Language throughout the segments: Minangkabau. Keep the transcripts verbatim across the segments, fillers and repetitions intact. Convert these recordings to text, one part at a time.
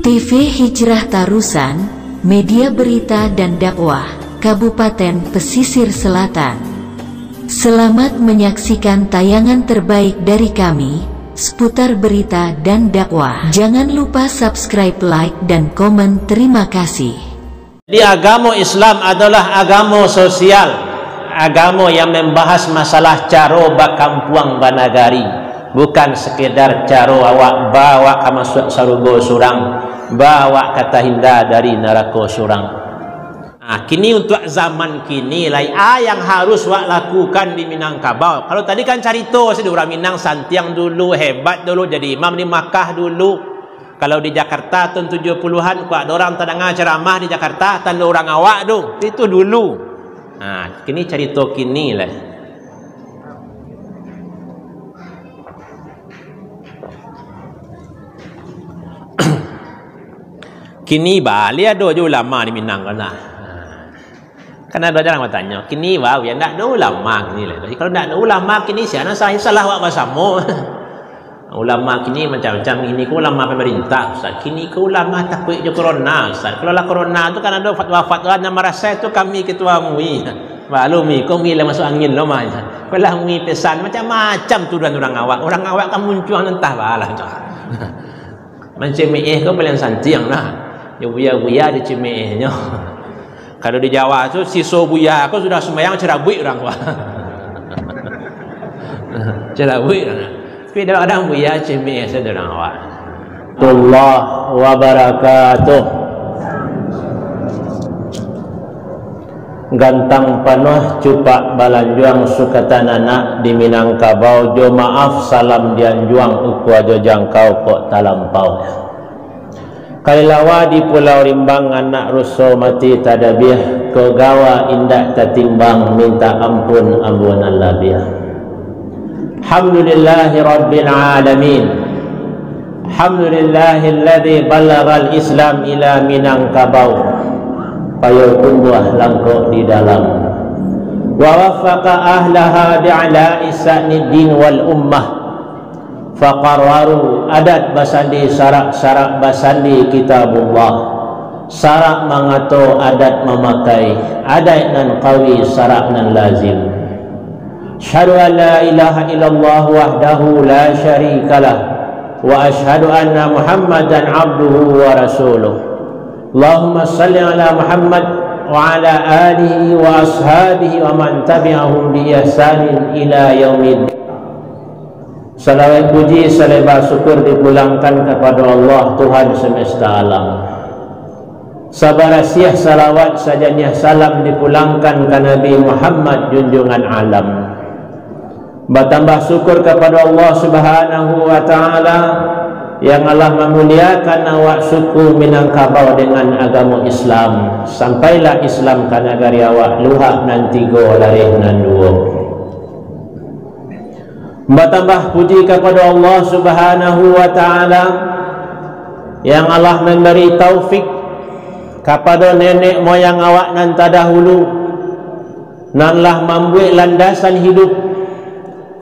T V Hijrah Tarusan, media berita dan dakwah, Kabupaten Pesisir Selatan. Selamat menyaksikan tayangan terbaik dari kami, seputar berita dan dakwah. Jangan lupa subscribe, like, dan komen. Terima kasih. Jadi, agamo Islam adolah agamo sosial, agamo yang membahas masalah caro bakampuang banagari, bukan sekedar caro awak ba awak ka masuak sarugo surang, ba awak ka tahinda dari narako surang. Nah, kini untuak zaman kini lai, a yang harus wak lakukan di Minangkabau. Kalau tadi kan carito sajo, urang Minang santiang dulu, hebat dulu, jadi imam di Makkah dulu. Kalau di Jakarta tahun tujuh puluhan, kok ado urang tadanga ceramah di Jakarta, tando urang awak tu, itu dulu. Nah, kini carito kini lai. Kini baliak ado jo ulama di Minang ko nah. Kan ado urang batanyo, "Kini baa, yo ndak ado ulama kini lai." Jadi, kalau ndak ado ulama kini, sia nan sa-, salah awak basamo? Ulama kini macam-macam, kini ko ulama pemerintah, Ustaz. Kini ko ulama takuik jo corona, Ustaz. Kalau lah corona tu kan ado fatwa-fatwa nan marasai tu kami ketua M U I. Baru M U I, ko M U I lah masuak angin lo mah. Ko lah M U I pesan, macam-macam tuduhan urang awak. Urang awak kan muncuang nan antah baa lah tu. Mancemeh ko paling santiang lah. Yo buya-buya dicemehnyo. Kalau di Jawa tu, siso buya ko sudah sumbayang carabuik urang awak. Carabuik urang. Tapi kadang-kadang buya cemeh sajo urang awak. Warahmatullahi wabarakatuh. Gantang panuah cupak balanjuang, sukatan anak di Minangkabau, jo maaf salam dianjuang, ukua jo jangkau kok talampau. Kalilawa di Pulau Rimbang, anak ruso mati tadabiah, kok gawa indak tatimbang, mintak ampun ambo nan labiah. Alhamdulillahirabbil alamin. Alhamdulillahilladzi balaghal Islam ila Minangkabau. Payo tumbuah langkok di dalam. Wa waffaqa ahlaha bi'ala'i sa'niddin wal ummah. Faqarraru adat basandi sarak, sarak basandi kitabullah. Sarak mangato adat mamakai, adat nan kawi sarak nan lazim. Asyhadu an la ilaha illallah wahdahu la syarikalah, wa asyhadu anna Muhammadan abduhu wa rasuluh. Allahumma salli ala Muhammad wa ala alihi wa ashabihi wa man tabi'ahum bi ihsanin ila yaumiddin. Salawat puji saleba syukur dipulangkan kapado Allah, Tuhan semesta alam. Sabarasiah salawat, sajaniah salam dipulangkan ka Nabi Muhammad, junjungan alam. Batambah syukur kapado Allah Subhanahu wa Ta'ala, yang Allah mamuliakan awak suku Minangkabau dengan agamo Islam. Sampailah Islam ka nagari awak, luhak nan tigo, lareh nan duo. Batambah puji kapado Allah Subhanahu wa Ta'ala, yang Allah mambari taufik kapado nenek moyang awak nan tadahulu, nan lah mambuek landasan hidup,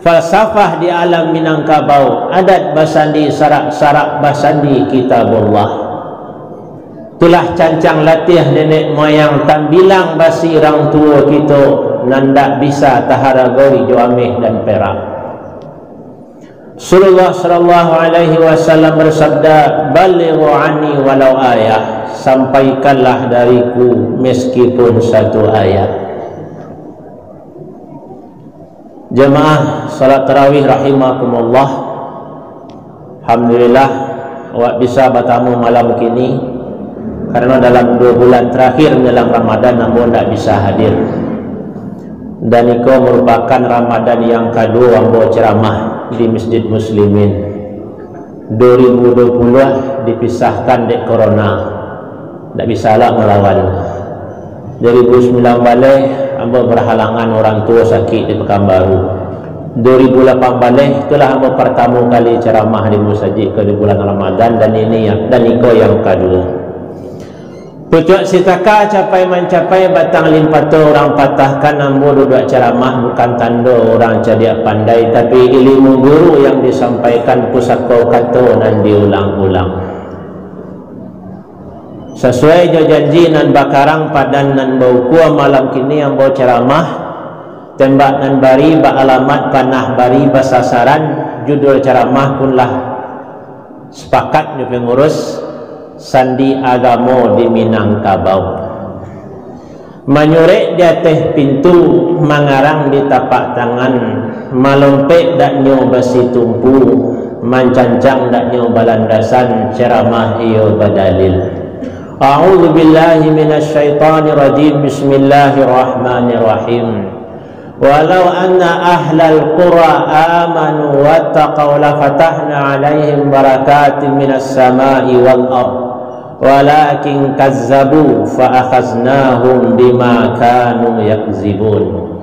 falsafah di alam Minangkabau, adat basandi sarak, sarak basandi kitabullah. Itulah cancang latiah nenek moyang, tambilang basi urang tuo kito, nan ndak bisa taharagoi jo ameh dan perak. Rasulullah sallallahu alaihi wasallam bersabda, "Ballighu anni walau ayah, sampaikanlah dariku meskipun satu ayat." Jamaah salat tarawih rahimakumullah. Alhamdulillah, awak bisa batamu malam kini, karano dalam duo bulan tarakhir manjalang Ramadan, ambo ndak bisa hadir. Dan iko marupakan Ramadan yang kaduo ambo ceramah di Masjid Muslimin. Duo ribu duo puluah dipisahkan dek corona, ndak bisa lah malawan. Duo ribu sambilan baleh, ambo berhalangan, urang tuo sakik di Pekanbaru. Duo ribu lapan baleh, itulah ambo partamo kali ceramah di musajik ko di bulan Ramadan, dan ini yang, dan iko yang kaduo. Pucuak sitaka capai mancapai batang limpato, urang patahkan ambo duduak ceramah, bukan tando urang cadiak pandai, tapi ilmu guru yang disampaikan, pusako kato nan diulang-ulang. Sasuai jo janji nan bakarang padan nan baukua, malam kini ambo ceramah, tembak nan bari baalamat panah bari basasaran, judul ceramah pun lah sapakat jo pangurus, Sandi Agamo di Minangkabau. Manyurek di ateh pintu, mangarang di tapak tangan, malompek daknyo basitumpu, mancancang daknyo balandasan, ceramah iyo badalil. A'udzubillahi minasyaitonirrajim. Bismillahirrahmanirrahim. Walau anna ahlal qura amanu wattaqau lafatahna alaihim barakatim minas sama'i wal ard. Walakin kazzabu fa akhaznahum bima kanu yakzibun.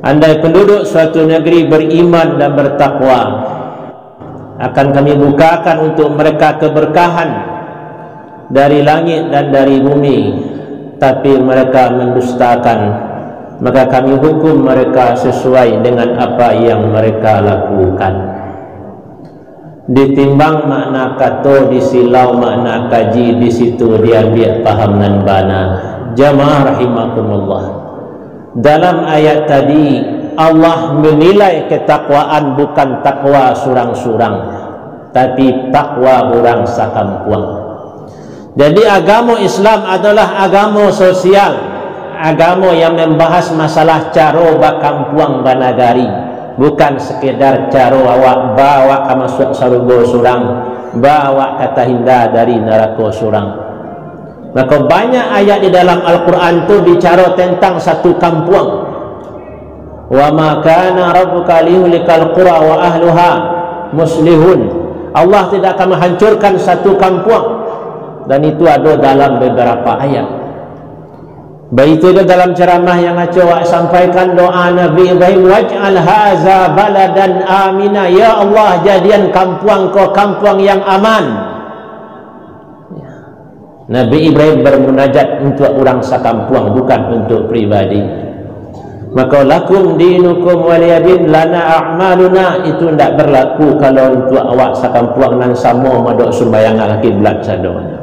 Andai penduduk suatu negeri beriman dan bertakwa, akan Kami bukakan untuk mereka keberkahan dari langit dan dari bumi, tapi mereka mendustakan, maka Kami hukum mereka sesuai dengan apa yang mereka lakukan. Ditimbang makna kato, disilau makna kaji, di situ diambiak paham nan bana. Jamaah rahimakumullah. Dalam ayat tadi, Allah menilai ketakwaan bukan takwa surang-surang, tapi takwa urang sakampuang. Jadi, agamo Islam adolah agamo sosial, agamo yang membahas masalah caro bakampuang banagari, bukan sekedar caro awak ba awak ka masuak sarugo surang, ba awak ka tahinda dari narako surang. Maka banyak ayat di dalam Al-Quran tu bicara tentang satu kampuang. "Wa ma kana rabbuka liyuhlikal qura wa ahluha muslihun." Allah tidak akan menghancurkan satu kampuang. Dan itu ada dalam beberapa ayat. Baitu tu dalam ceramah yang aco awak sampaikan, doa Nabi Ibrahim, "Waj'al haza baladan amina." Ya Allah, jadian kampuang ko kampuang yang aman. Nabi Ibrahim bermunajat untuk urang sakampuang, bukan untuk pribadi. Maka, "Lakum dinukum waliyadin, lana a'maluna," itu ndak berlaku kalau untuk awak sakampuang nan samo madok sumbayangan ka kiblat sadonyo.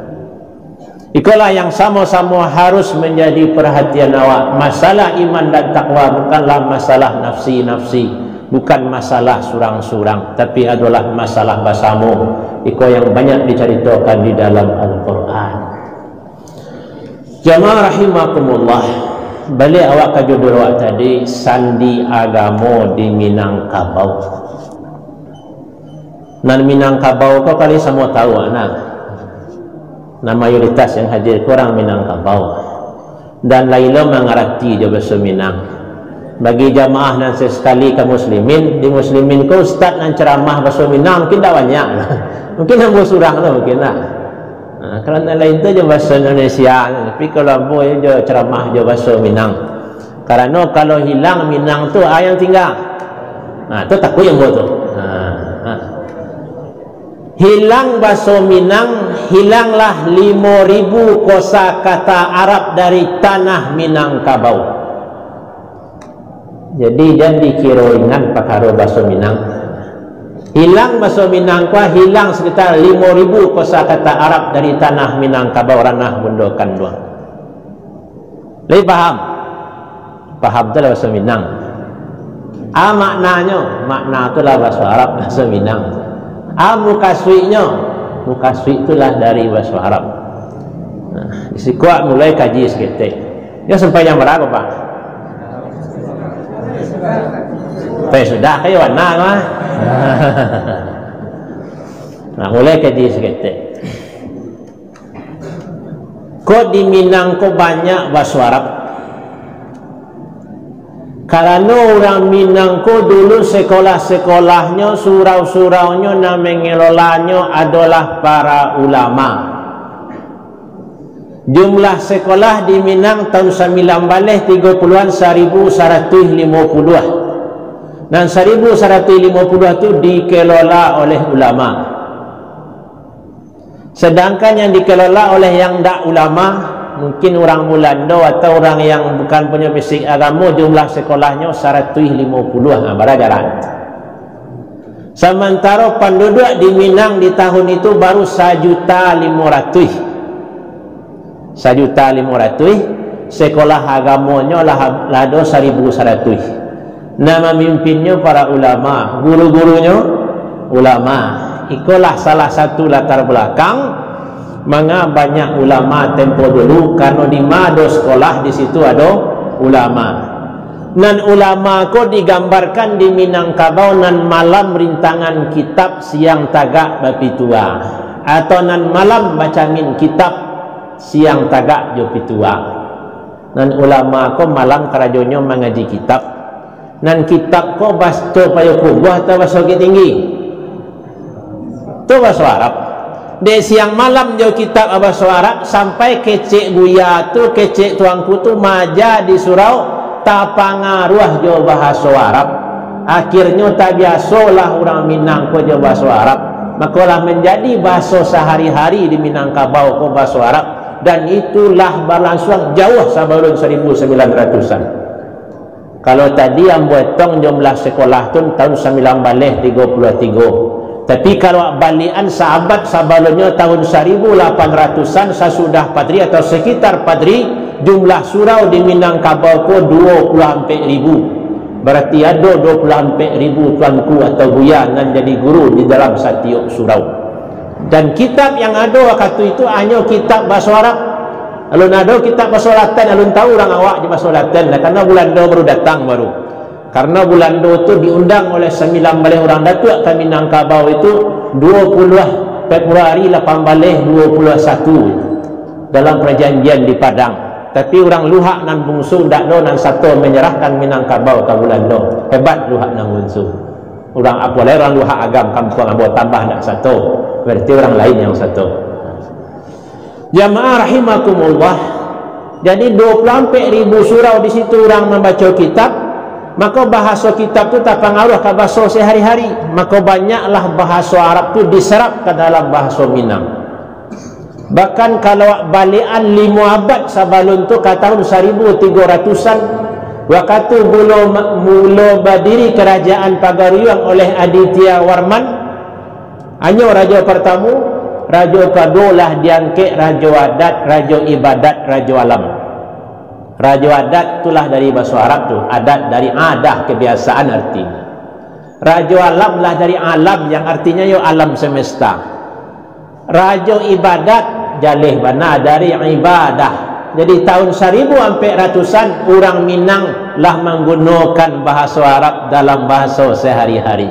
Ikolah yang samo-samo harus menjadi perhatian awak. Masalah iman dan takwa bukanlah masalah nafsi-nafsi, bukan masalah surang-surang, tapi adolah masalah basamo. Iko yang banyak dicaritokan di dalam Al-Quran. Jamaah rahimakumullah, baliak awak ka judul awak tadi, Sandi Agamo di Minangkabau. Nan Minangkabau ko kali samo tahu, nah. Nah, mayoritas yang hadir ko urang Minangkabau. Dan lai lo mangarati jo baso Minang. Bagi jamaah nan sesekali ka muslimin, di muslimin ko ustaz nan ceramah baso Minang mungkin dak banyak. Mungkin ambo surang tu mungkin lah. Ha, kalau nan lain tu jo baso Indonesia, tapi kalau ambo jo ceramah jo baso Minang. Karano kalau hilang Minang tu, a yang tingga. Ha, tu takuik ambo tu. Ha, ha. Hilang baso Minang, hilanglah limo ribu kosakata Arab dari tanah Minangkabau. Jadi, jan dikiro ringan pakaro baso Minang. Hilang baso Minang ko, hilang sekitar limo ribu kosakata Arab dari tanah Minangkabau, ranah Bundo Kanduang. Lai paham? Paham tu lah baso Minang. A maknanyo, makna tu lah baso Arab, baso Minang. A mukasuiknyo, mukasuik tu lah dari baso Arab. Nah, di siko mulai kaji saketek. Yo sampai jam bara, Pak? Sampai sudah kayo wana mah. Nah, mulai kaji saketek. Ko di Minang ko banyak baso Arab. Karano urang Minang ko dulu sekolah-sekolahnyo, surau-suraunyo nan mangelolanyo adolah para ulama. Jumlah sekolah di Minang tahun sambilan baleh tigo puluahan saribu saratuih limo puluah. Nan saribu saratuih limo puluah tu dikelola oleh ulama. Sedangkan yang dikelola oleh yang ndak ulama, mungkin urang Bulando atau urang yang bukan punyo basic agamo, jumlah sekolahnyo saratuih limo puluah, ha, bara jarak. Samantaro panduduak di Minang di tahun itu baru sajuta limo ratuih. Sajuta limo ratuih, sekolah agamonyo lah, lah ado saribu saratuih. Nan mamimpinnyo para ulama, guru-gurunyo ulama. Ikolah salah satu latar belakang manga banyak ulama tempo dulu, karano di ma ado sekolah, di situ ado ulama. Nan ulama ko digambarkan di Minangkabau nan malam rintangan kitab, siang tagak bapitua, atau nan malam bacamin kitab, siang tagak jo pitua. Nan ulama ko malam karajonyo mangaji kitab. Nan kitab ko baso Payokumbuah atau baso Bukittinggi? Tu baso Arab. Dek siang malam jo kitab baso Arab, sampai kecek buya tu, kecek tuanku tu maaja di surau, tapangaruah jo bahaso Arab. Akhirnyo tabiasolah urang Minang ko jo bahaso Arab. Mako lah manjadi bahaso sahari-hari di Minangkabau ko bahaso Arab. Dan itulah balansuang jauah sabalun saribu sambilan ratusan. Kalau tadi ambo etong jumlah sekolah tu tahun sambilan baleh tigo puluah tigo. Tapi kalau balian saabad sabalunnyo tahun saribu lapan ratusan sasudah Padri atau sekitar Padri, jumlah surau di Minangkabau ko duo puluah ampek ribu. Barati ado duo puluah ampek ribu tuanku atau buya nan jadi guru di dalam satiok surau. Dan kitab yang ado wakatu itu hanyo kitab bahaso Arab. Alun ado kitab bahaso Latin, alun tahu urang awak jo bahaso Latin lah, karano Bulando baru datang baru. Karano Bulando tu diundang oleh sambilan baleh urang datuak ka Minangkabau itu duo puluah Februari lapan baleh duo puluah satu dalam perjanjian di Padang. Tapi urang Luhak nan bungsu ndak ado nan sato manyarahkan Minangkabau ka Bulando. Hebat Luhak nan bungsu. Urang apo lai urang Luhak Agam kampuang ambo tambah ndak sato. Berarti urang lain yang sato. Jamaah rahimakumullah. Jadi duo puluah ampek ribu surau di situ urang mambaco kitab, mako bahaso kitab tu tapangaruah ka bahaso sehari-hari. Mako banyaklah bahaso Arab tu diserap ka dalam bahaso Minang. Bahkan kalau balian limo abad sabalun tu, ka tahun saribu tigo ratusan, wakatu mulo, mulo badiri Kerajaan Pagaruyuang oleh Aditya Warman, hanyo rajo partamu, rajo kaduo lah diangkek rajo adat, rajo ibadat, rajo alam. Rajo adat tu lah dari bahaso Arab tu, adat dari adah, kebiasaan artinyo. Rajo alam lah dari alam, yang artinyo yo alam semesta. Rajo ibadat, jaleh bana dari ibadah. Jadi tahun saribu ampek ratusan, urang Minang lah manggunokan bahaso Arab dalam bahaso sehari-hari.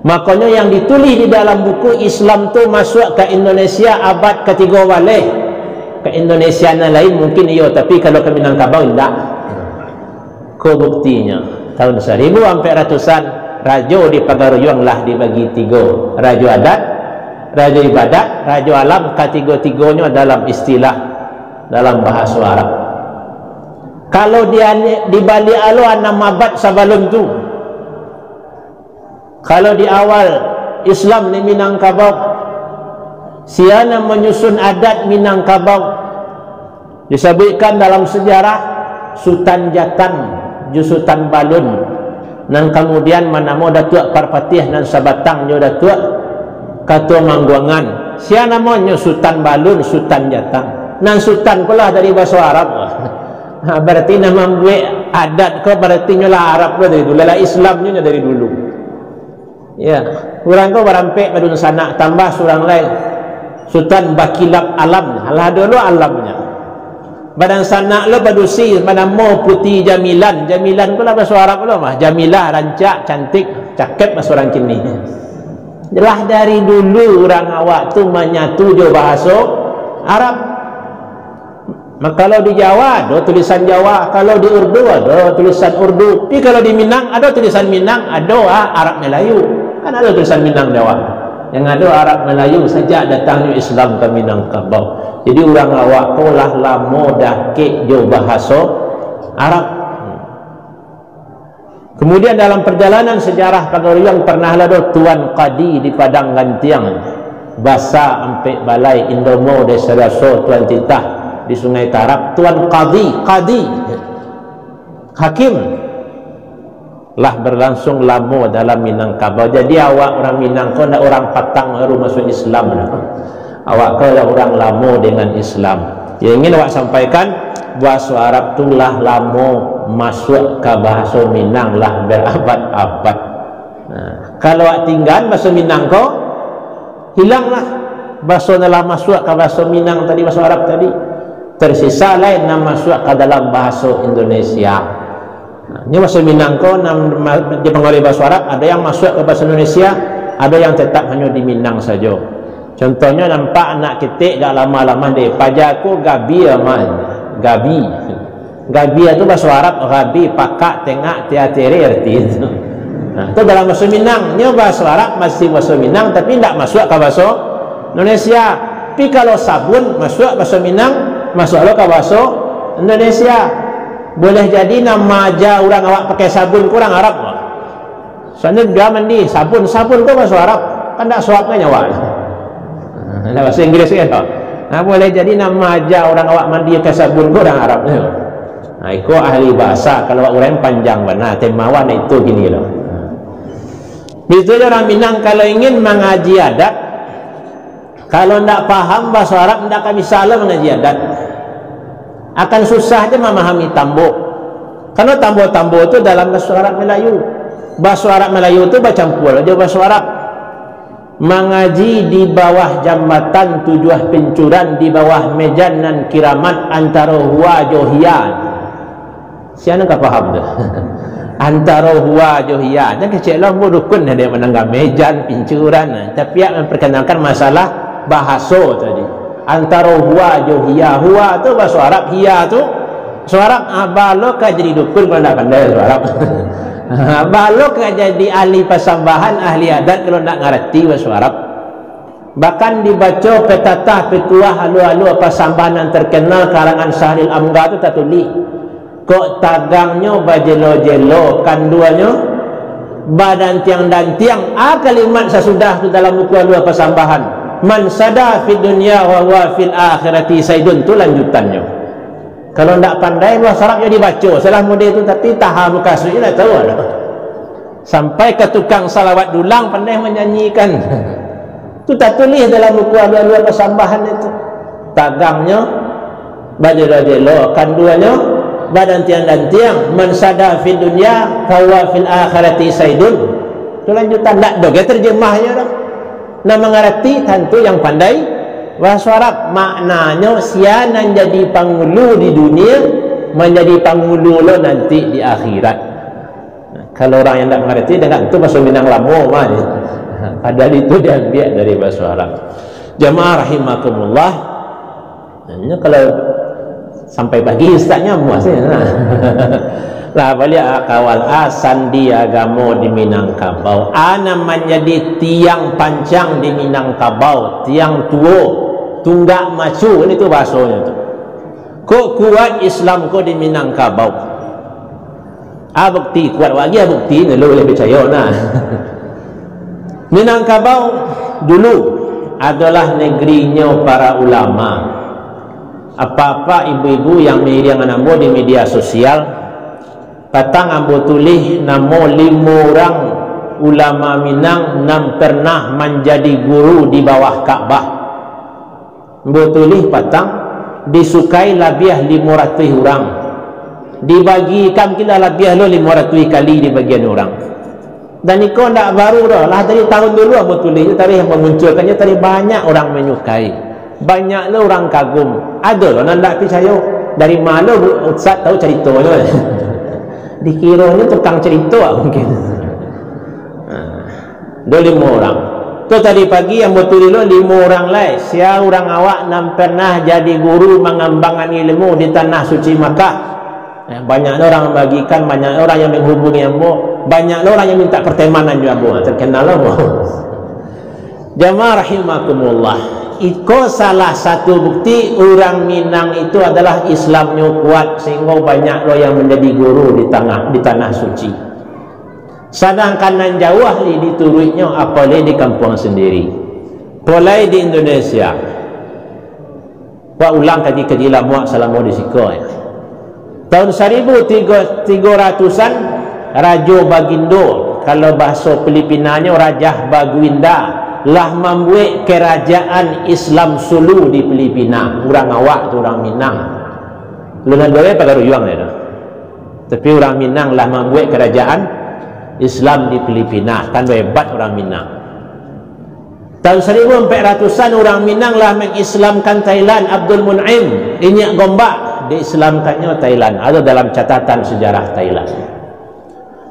Makonyo yang ditulih di dalam buku Islam tu masuak ka Indonesia abad katigo baleh. Ka Indonesia nan lain mungkin iyo, tapi kalau ka Minangkabau indak. Ko buktinyo, tahun saribu ampek ratusan, rajo di Pagaruyuang lah dibagi tigo, rajo adat, rajo ibadat, rajo alam, katigo-tigonyo dalam istilah, dalam bahaso Arab. Kalau di, dibaliak alo anam abad sabalun tu, kalau di awal Islam di Minangkabau, sia nan manyusun adat Minangkabau, disabuikkan dalam sejarah Sutan Jatang jo Sutan Balun, nan kamudian manamo Datuak Parpatiah nan sabatang jo Datuak Katua Mangguangan. Sia namonyo Sutan Balun, Sutan Jatang. Nan Sutan ko lah dari bahaso Arab. Ha, barati nan mambuek adat ko barati nyo lah Arab lo dari dulu, lah Islam nyo dari dulu. Ya, urang ko barampek badunsanak, tambah surang lai. Sutan Bakilap Alam, lah ado lo alamnyo. Badansanak lo badusi, banamo Puti Jamilan. Jamilan ko lah bahaso Arab lo mah. Jamilah, rancak, cantik, cakep bahaso urang kini. Lah dari dulu urang awak tu manyatu jo bahaso Arab. Mah, kalau di Jawa, ado tulisan Jawa. Kalau di Urdu, ado tulisan Urdu. Tapi kalau di Minang, ado tulisan Minang, ado, ah, Arab Melayu. Kan ado tulisan Minang Jawa. Yang ado Arab Melayu sajak datangnyo Islam ka Minangkabau. Jadi, urang awak ko lah lamo dakek jo bahaso Arab. Kemudian, dalam perjalanan sejarah Pagaruyuang, pernah lah do Tuan Kadi di Padang Gantiang, Basa Ampek Balai, Indomo Desa Daso, Tuan Titah di Sungai Tarab, Tuan Kadi, Kadi, hakim, lah berlangsung lamo dalam Minangkabau. Jadi, awak urang Minang ko ndak urang patang baru masuak Islam, nah. Awak ko lah urang lamo dengan Islam. Yang ingin awak sampaikan, bahaso Arab tu lah lamo masuak ka bahaso Minang, lah berabad-abad. Nah, kalau awak tinggaan bahaso Minang ko, hilanglah bahaso nan lah masuak ka bahaso Minang tadi, bahaso Arab tadi. Tersisa lai nan masuak ka dalam bahaso Indonesia. Nah, ini bahaso Minang ko nan ma-, dipangaruhi bahaso Arab, ada yang masuak ka bahaso Indonesia, ada yang tetap hanyo di Minang sajo. Contohnyo, nampak anak ketek agak lamo-lamo deh, paja ko gabi aman. Gabi. Gabi tu bahaso Arab, gabi, pakak, tengak, tia, tere arti tu. Nah, tu dalam bahaso Minang. Nyo bahaso Arab masih bahaso Minang, tapi ndak masuak ka bahaso Indonesia. Tapi kalau sabun masuak bahaso Minang, masuak lo ka bahaso Indonesia. Boleh jadi nan maaja urang awak pakai sabun ko urang Arab. Soalnyo dia mandi, sabun, sabun tu bahaso Arab. Kan ndak suap kan nyawa. Ndak bahaso Inggris kan tu. Nah, boleh jadi nan maaja urang awak mandi pakai sabun ko urang Arab tu. Nah, iko ahli bahasa, kalau urang panjang bana, tema awak nak itu gini lo. Bitu je urang Minang kalau ingin mangaji adat, kalau ndak paham bahaso Arab, ndak ka bisa lo mangaji adat. Akan susah je mamahami tambo. Karano tambo-tambo tu dalam bahaso Arab Melayu. Bahaso Arab Melayu tu bacampua jo bahaso Arab. Mangaji di bawah jambatan tujuah pincuran, di bawah mejan nan kiramat, antaro huwa jo hiya. Sia nan ka paham tu? Antaro huwa jo hiya. Jan kecek lo, ambo dukun ado nan manangga mejan, pincuran. Tapi awak memperkenalkan masalah bahaso tadi. Antaro huwa jo hiya. Huwa tu bahaso Arab, hiya tu bahaso Arab. Ah, baa lo ka jadi dukun kalau ndak pandai bahaso Arab? Baa lo ka jadi ahli pasambahan, ahli adat kalau ndak ngarati bahaso Arab? Bahkan dibaco petatah, petuah, alua-alua pasambahan nan terkenal karangan Sahril Amga tu tatulih, "Kok tagangnyo bajelo-jelo, kanduanyo badantiang-dantiang." A kalimat sasudah tu dalam buku alua pasambahan, "Man sada fid dunya wa huwa fil akhirati saidun," tu lanjutannyo. Kalau ndak pandai bahaso Arab, yo dibaco salah mode tu, tapi taha mukasuiknyo ndak tahu ado. Sampai ka tukang salawat dulang pandai manyanyikan. Tu tatulih dalam buku alua-alua pasambahan itu. Tagangnyo bajelo-jelo, kanduanyo badantiang-dantiang, "Man sada fid dunya, fahuwa fil akhirati saidun." Tu lanjutan, ndak doh ge terjemahnyo doh. Nan mangarati tantu yang pandai bahaso Arab. Maknanyo, sia nan jadi pangulu di dunia, manjadi pangulu lo nanti di akhirat. Kalau urang yang ndak mangarati, danga tu bahaso Minang lamo mah ni. Padahal itu diambiak dari bahaso Arab. Jamaah rahimakumullah. Nyo kalau sampai pagi ustaz nyo amuah sajo, nah. Lah, baliak, ah, kawal, ah, sandi agamo di Minangkabau. Ah, nan manjadi tiang pancang di Minangkabau, tiang tuo, tunggak macu, kan itu bahasonyo tu. Kok kuat Islam ko di Minangkabau? Ah, bukti, kuat lagi ah bukti, lalu boleh picayo, nah. Minangkabau dulu adolah negerinyo para ulama. Apak-apak, ibu-ibu yang mairiang ambo di media sosial, patang ambo tulih namo limo urang ulama Minang nan pernah manjadi guru di bawah Ka'bah. Ambo tulih patang, disukai labiah limo ratuih urang. Dibagikan kila labiah lo limo ratuih kali dibagian urang. Dan iko ndak baru doh, lah dari tahun dulu ambo tulih tu, tarikh ambo munculkannyo, tarikh banyak urang manyukai. Banyak lo urang kagum. Ado lo nan ndak picayo. Dari ma lo ustaz tahu caritonyo? Dikironyo tukang carito mungkin. Ha. Ado limo urang. Tu tadi pagi ambo tulih lo limo urang lai. Sia urang awak nan pernah jadi guru mangambangkan ilmu di Tanah Suci Makkah. Eh, banyak lo urang mambagikan, banyak lo urang yang manghubungi ambo, banyak lo urang yang minta pertemanan jo ambo. Terkenal lo ambo. Jamaah rahimakumullah. Iko salah satu bukti urang Minang itu adalah Islamnyo kuat, sehingga banyak lo yang manjadi guru di tangah, di Tanah Suci. Sadangkan nan jauah lai dituruiknyo, apo lai di kampuang sandiri. Apo lai di Indonesia. Wak ulang kaji-kaji lamuak salamo di siko, ya. Tahun saribu tigo, tigo ratusan, Rajo Bagindo, kalau bahaso Filipinanyo, Rajah Baguinda, lah mambuek karajaan Islam Sulu di Filipina. Urang awak tu urang Minang. Alun ado lai pagaruyuang lai tu. Tapi urang Minang lah mambuek karajaan Islam di Filipina. Tando hebat urang Minang. Tahun saribu ampek ratusan urang Minang lah mangislamkan Thailand. Abdul Mun'im, Inyiak Gombak, diislamkannyo Thailand. Ado dalam catatan sejarah Thailand.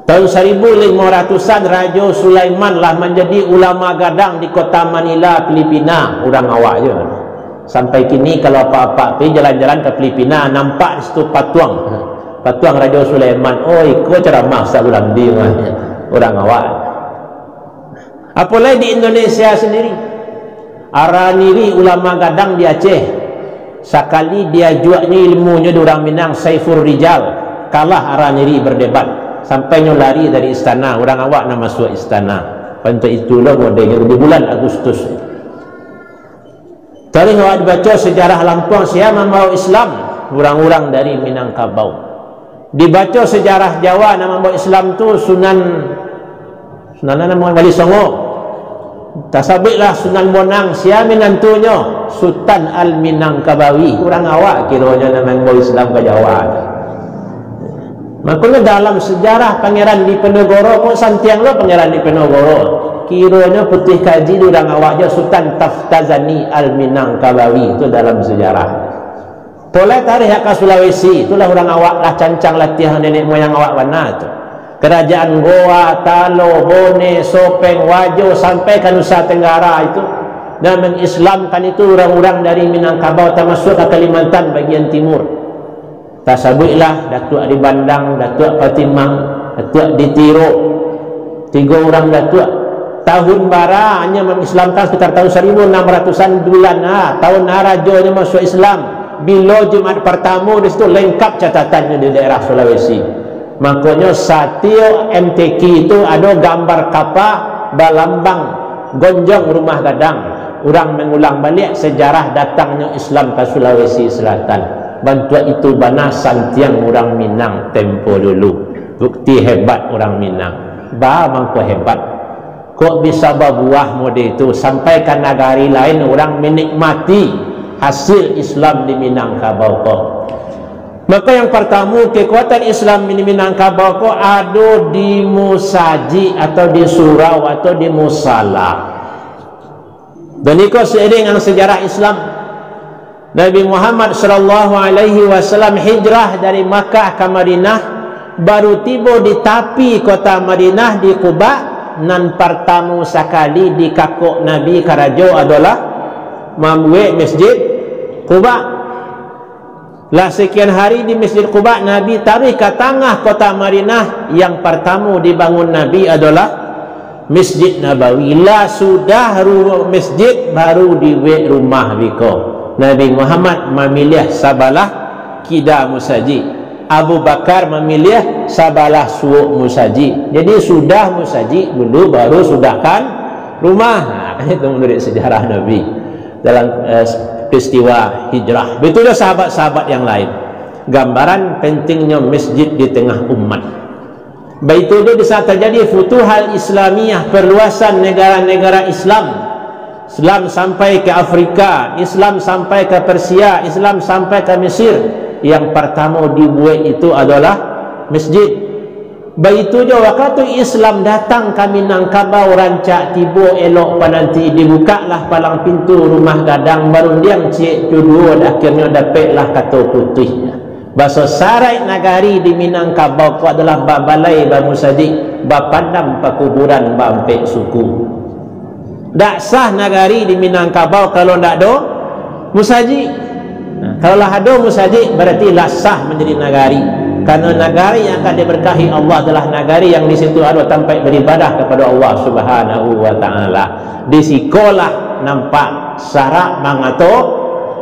Tahun saribu limo ratusan, Rajo Sulaiman lah manjadi ulama gadang di kota Manila, Filipina, urang awak juo. Sampai kini, kalau apak-apak pai jalan-jalan ka Filipina, nampak di situ patuang. Patuang Rajo Sulaiman. Oh, iko caramah Ustaz Gulamdi mah. Urang awak. Apo lai di Indonesia sandiri. Araniri ulama gadang di Aceh. Sakali diajuaknyo ilmunyo di urang Minang, Saiful Rijal, kalah Araniri berdebat. Sampai nyo lari dari istana, urang awak nan masuak istana. Pantau itulah modelnyo di bulan Agustus. Taruih awak dibaco sejarah Lampung, sia mambawa Islam, urang-urang dari Minangkabau. Dibaco sejarah Jawa, nan mambawa Islam tu Sunan, Sunan namo Wali Songo. Tasabuiklah Sunan Bonang, sia minantunyo? Sutan Al-Minangkabawi, urang awak kironyo nan mambawa Islam ka Jawa. Makonyo dalam sejarah Pangeran Diponegoro pun santiang lo Pangeran Diponegoro. Kironyo Putuih Kaji di urang awak juo, Sutan Taftazani Al-Minangkabawi, itu dalam sejarah. Polai taruih ka Sulawesi, itulah urang awak lah cancang latiah nenek moyang awak bana tu. Kerajaan Goa, Talo, Bone, Sopeng, Wajo, sampai ka Nusa Tenggara itu. Nan mangislamkan itu urang-urang dari Minangkabau, tamasuak ka Kalimantan bagian timur. Tasabuiklah Datuak di Bandang, Datuak Patimang, Datuak di Tiro. Tigo urang datuak. Tahun bara nyo mangislamkan, sekitar tahun saribu anam ratusan bulan, ha, tahun a rajonyo masuak Islam. Bilo Jumat partamo di situ, lengkap catatannyo di daerah Sulawesi. Makonyo satiok M T Q itu ado gambar kapa balambang gonjong rumah gadang. Urang mangulang baliak sejarah datangnyo Islam ka Sulawesi Selatan. Bantuak itu bana santiang urang Minang tempo dulu. Bukti hebat urang Minang. Ba mangko hebat. Kok bisa babuah model itu, sampai ka nagari lain urang menikmati hasil Islam di Minangkabau ko. Maka yang partamo, kekuatan Islam di Minangkabau ko ado di musajik atau di surau atau di musala. Dan iko seiring dengan sejarah Islam. Nabi Muhammad sallallahu alaihi wasallam hijrah dari Makkah ka Madinah, baru tibo di tapi kota Madinah di Quba, nan partamo sakali dikakok Nabi karajo adolah mambuek Masjid Quba. Lah sekian hari di Masjid Quba, Nabi taruih ka tangah kota Madinah, yang partamo dibangun Nabi adolah Masjid Nabawi. Lah sudah ru-, masjid, baru dibuek rumah biko. Nabi Muhammad mamiliah sabalah kida musajik. Abu Bakar mamiliah sabalah suok musajik. Jadi sudah musajik dulu, baru sudahkan rumah. Nah, kan itu menurut sejarah Nabi dalam, eh, peristiwa hijrah. Begitu juga sahabat-sahabat yang lain. Gambaran pentingnyo masjid di tengah umat. Baitu juo di saat tajadi Futuhal Islamiyah, perluasan negara-negara Islam. Islam sampai ka Afrika, Islam sampai ka Persia, Islam sampai ka Mesir. Yang partamo dibuek itu adolah masjid. Baitu juo wakatu Islam datang ka Minangkabau, rancak tibo elok pananti, dibukaklah palang pintu rumah gadang, barundiang ciek tu duo, akhirnyo dapeklah kato putuih. Baso saraik nagari di Minangkabau ko adolah babalai bamusajik, bapandam pakuburan baampek suku. Dak sah nagari di Minangkabau kalau ndak ado musajik. Nah, kalau lah ado musajik, berarti lah sah manjadi nagari. Karena nagari yang akan diberkahi Allah adalah nagari yang di situ ado tampek beribadah kepada Allah Subhanahu wa Ta'ala. Di sikolah nampak syarak mangato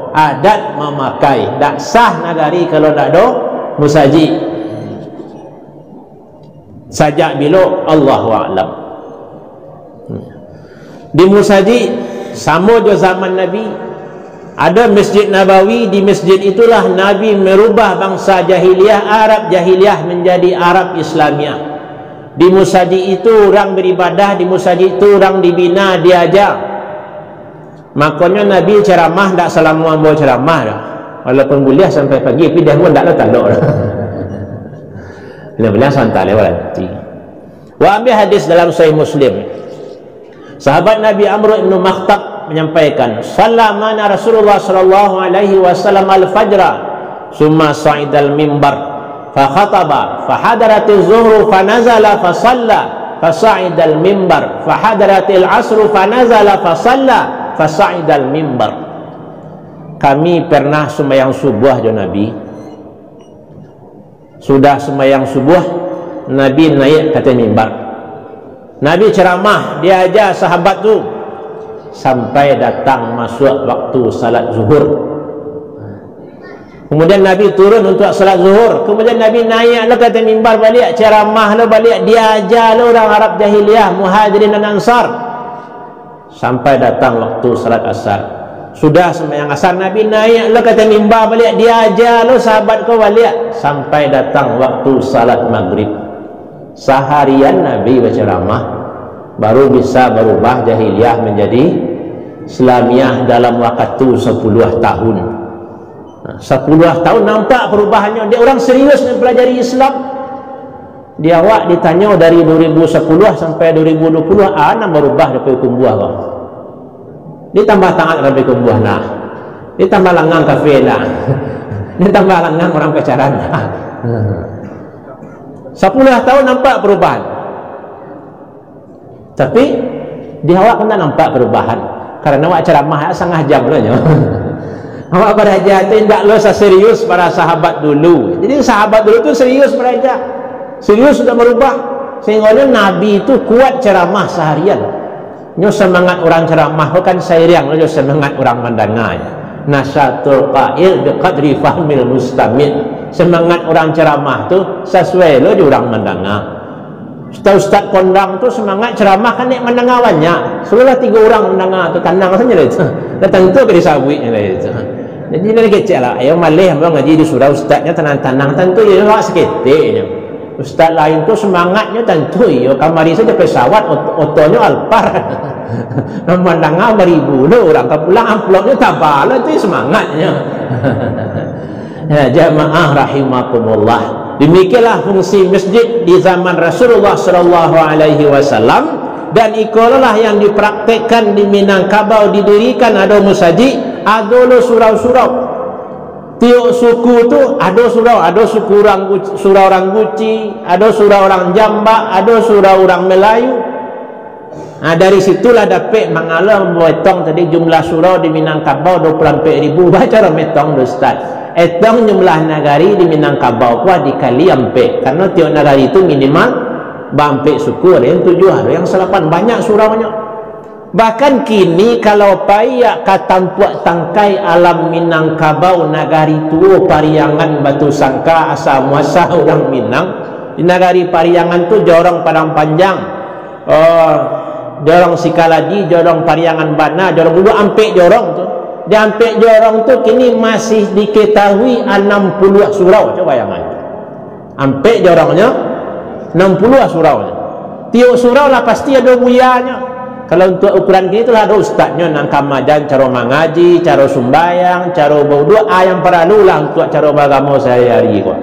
adat mamakai. Dak sah nagari kalau dak ado musajik. Sajak bilo? Allahu a'lam. Di musajik, samo jo zaman Nabi, ada Masjid Nabawi. Di masjid itulah Nabi merubah bangsa jahiliah, Arab jahiliah, menjadi Arab Islamiah. Di musajik itu urang baribadah, di musajik itu urang dibina, diaja. Makonyo Nabi ceramah ndak salamo ambo ceramah doh. Walaupun buliah sampai pagi, tapi dek ambo ndak lo talok doh. Buliah-buliah santa lewat nanti. Wa ambil hadis dalam Sahih Muslim. Sahabat Nabi Amr ibnu Makhtab menyampaikan, "Salla ma'ana Rasulullah sallallahu alaihi wasallam al-fajra, summa sa'idal mimbar, fa khataba, fa hadaratiz zuhru, fa nazala, fa salla, fa sa'idal mimbar, fa hadaratil asru, fa nazala, fa salla, fa sa'idal mimbar." Kami pernah sumbayang subuah jo Nabi. Sudah sumbayang subuah, Nabi naiak ka ateh mimbar. Nabi ceramah, diaja sahabat tu, sampai datang masuak waktu salat zuhur. Kemudian Nabi turun untuak salat zuhur. Kemudian Nabi naiak lo ka ateh mimbar baliak, ceramah lo baliak, diaja lo urang Arab jahiliah, Muhajirin dan Ansar. Sampai datang waktu salat asar. Sudah sumbayang asar, Nabi naiak lo ka ateh mimbar baliak, diaja lo sahabat ko baliak, sampai datang waktu salat magrib. Saharian Nabi baceramah, baru bisa barubah jahiliah manjadi Islamiah dalam wakatu sapuluah tahun. Nah, sapuluah tahun nampak parubahannyo, dek urang serius mempelajari Islam. Di awak ditanyo dari dua ribu sapuluah sampai dua ribu dua puluah, a nan barubah dari pakumbuah ko. Ditambah taat dari pakumbuah nah. Ditambah langang kafe nah. Ditambah langang urang pacaran nah. Sapuluah tahun nampak parubahan. Tapi, di awak kan tak nampak perubahan. Karena awak ceramah sangah jam lo nyo. Awak baraja tu indak lo saserius para sahabat dulu. Jadi, sahabat dulu tu serius baraja. Serius sudah berubah. Sehingga Nabi itu kuat ceramah seharian. Nyo semangat orang ceramah tu kan seiring lo jo semangat orang mandanganya. Nasyatul qa'il biqadri fahmil mustami'. Semangat orang ceramah tu sesuai lo jo orang mandanga. Ustaz-ustaz kondang tu semangat ceramah kan nek mandanga banyak. Suruahlah tigo urang mandanga tu, tanang sajo lah itu. Dah tantu ka disabuik nyo lah itu. Jadi dari kecek lah, ayo maleh ambo ngaji di surau, ustaznyo tanang-tanang, tantu iyo awak saketek nyo. Ustaz lain tu semangatnyo tantu iyo, kamari sajo pesawat, ot-, otonyo Alphard. Nan mandanga baribu lo urang, ka pulang amplopnyo tabal, itu semangatnyo. Ya, jamaah rahimakumullah. Demikianlah fungsi masjid di zaman Rasulullah sallallahu alaihi wasallam, dan ikolah yang dipraktekkan di Minangkabau, didirikan ado musajik, ado lo surau-surau. Tiok suku tu ado surau, ado suku urang Gu-, surau urang Guci, ado surau urang Jambak, ado surau urang Melayu. Nah, dari situlah dapek mangalo ambo etong tadi jumlah surau di Minangkabau dua puluh ampek ribu. Bacaro metong tu, Ustaz. Etong jumlah nagari di Minangkabau ko dikali ampek. Karano tiok nagari tu minimal baampek suku, ado yang tujuah, ado yang salapan. Banyak suraunyo. Bahkan kini kalau paiak ka tampuak tangkai alam Minangkabau, nagari tuo Pariangan, Batu Sangka, asa muasa urang Minang, di nagari Pariangan tu jorong Padang Panjang, Oh, jorong Sikaladi, jorong Pariangan Bana, jorong dulu ampek jorong tu. Di ampek jorong tu kini masih diketahui anam puluah surau, cubo bayangkan. Ampek jorongnyo, anam puluah suraunyo. Tiok surau lah pasti ado buyanyo. Kalau untuak ukuran kini tu lah ado ustaznyo nan ka maaja caro mangaji, caro sumbayang, caro bauduak, ah, yang paralu lah untuak caro baagamo sahari-hari ko.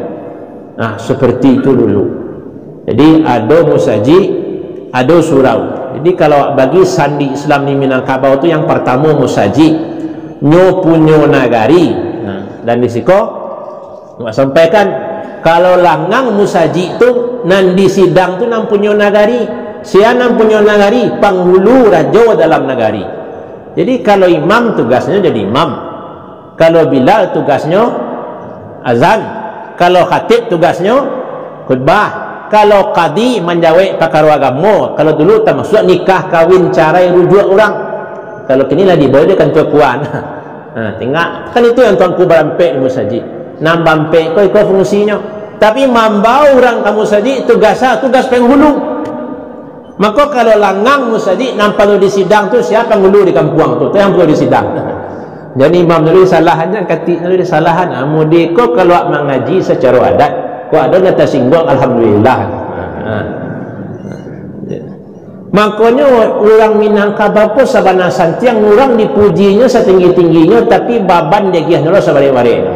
Nah, seperti itu dulu. Jadi, ado musajik, ado surau. Jadi, kalau bagi sandi Islam di Minangkabau tu, yang partamo musajik, nyo punyo nagari. Nah, dan di siko, nak sampaikan, kalau langang musajik tu, nan di sidang tu nan punyo nagari. Sia nan punyo nagari, panghulu rajo dalam nagari. Jadi, kalau imam tugasnyo jadi imam. Kalau Bilal tugasnyo azan, kalau khatib tugasnyo khutbah, kalau kadi manjawek pakaro agamo, kalau dulu tamasuak nikah, kawin, carai, rujuak urang. Kalau kini lah dibawa di kantua puan. Ha, tingga, kan itu yang tuanku barampek di musajik. Nan barampek ko iko fungsinyo. Tapi mambao urang ka musajik tugas, tugas panghulu. Mako, kalau langang musajik nan paralu disidang tu, sia panghulu di kampuang tu, tu yang paralu disidang. Jadi, imam tadi salahan, jan katik tadi salahan. Ah, mudi ko kalau mangaji sacaro adat, kok ado nan tasingguang, alhamdulillah. Ha. Makonyo, urang Minangkabau ko sabana santiang, urang dipujinyo satinggi-tingginyo, tapi baban diagiahnyo lo sabarek-bareknyo.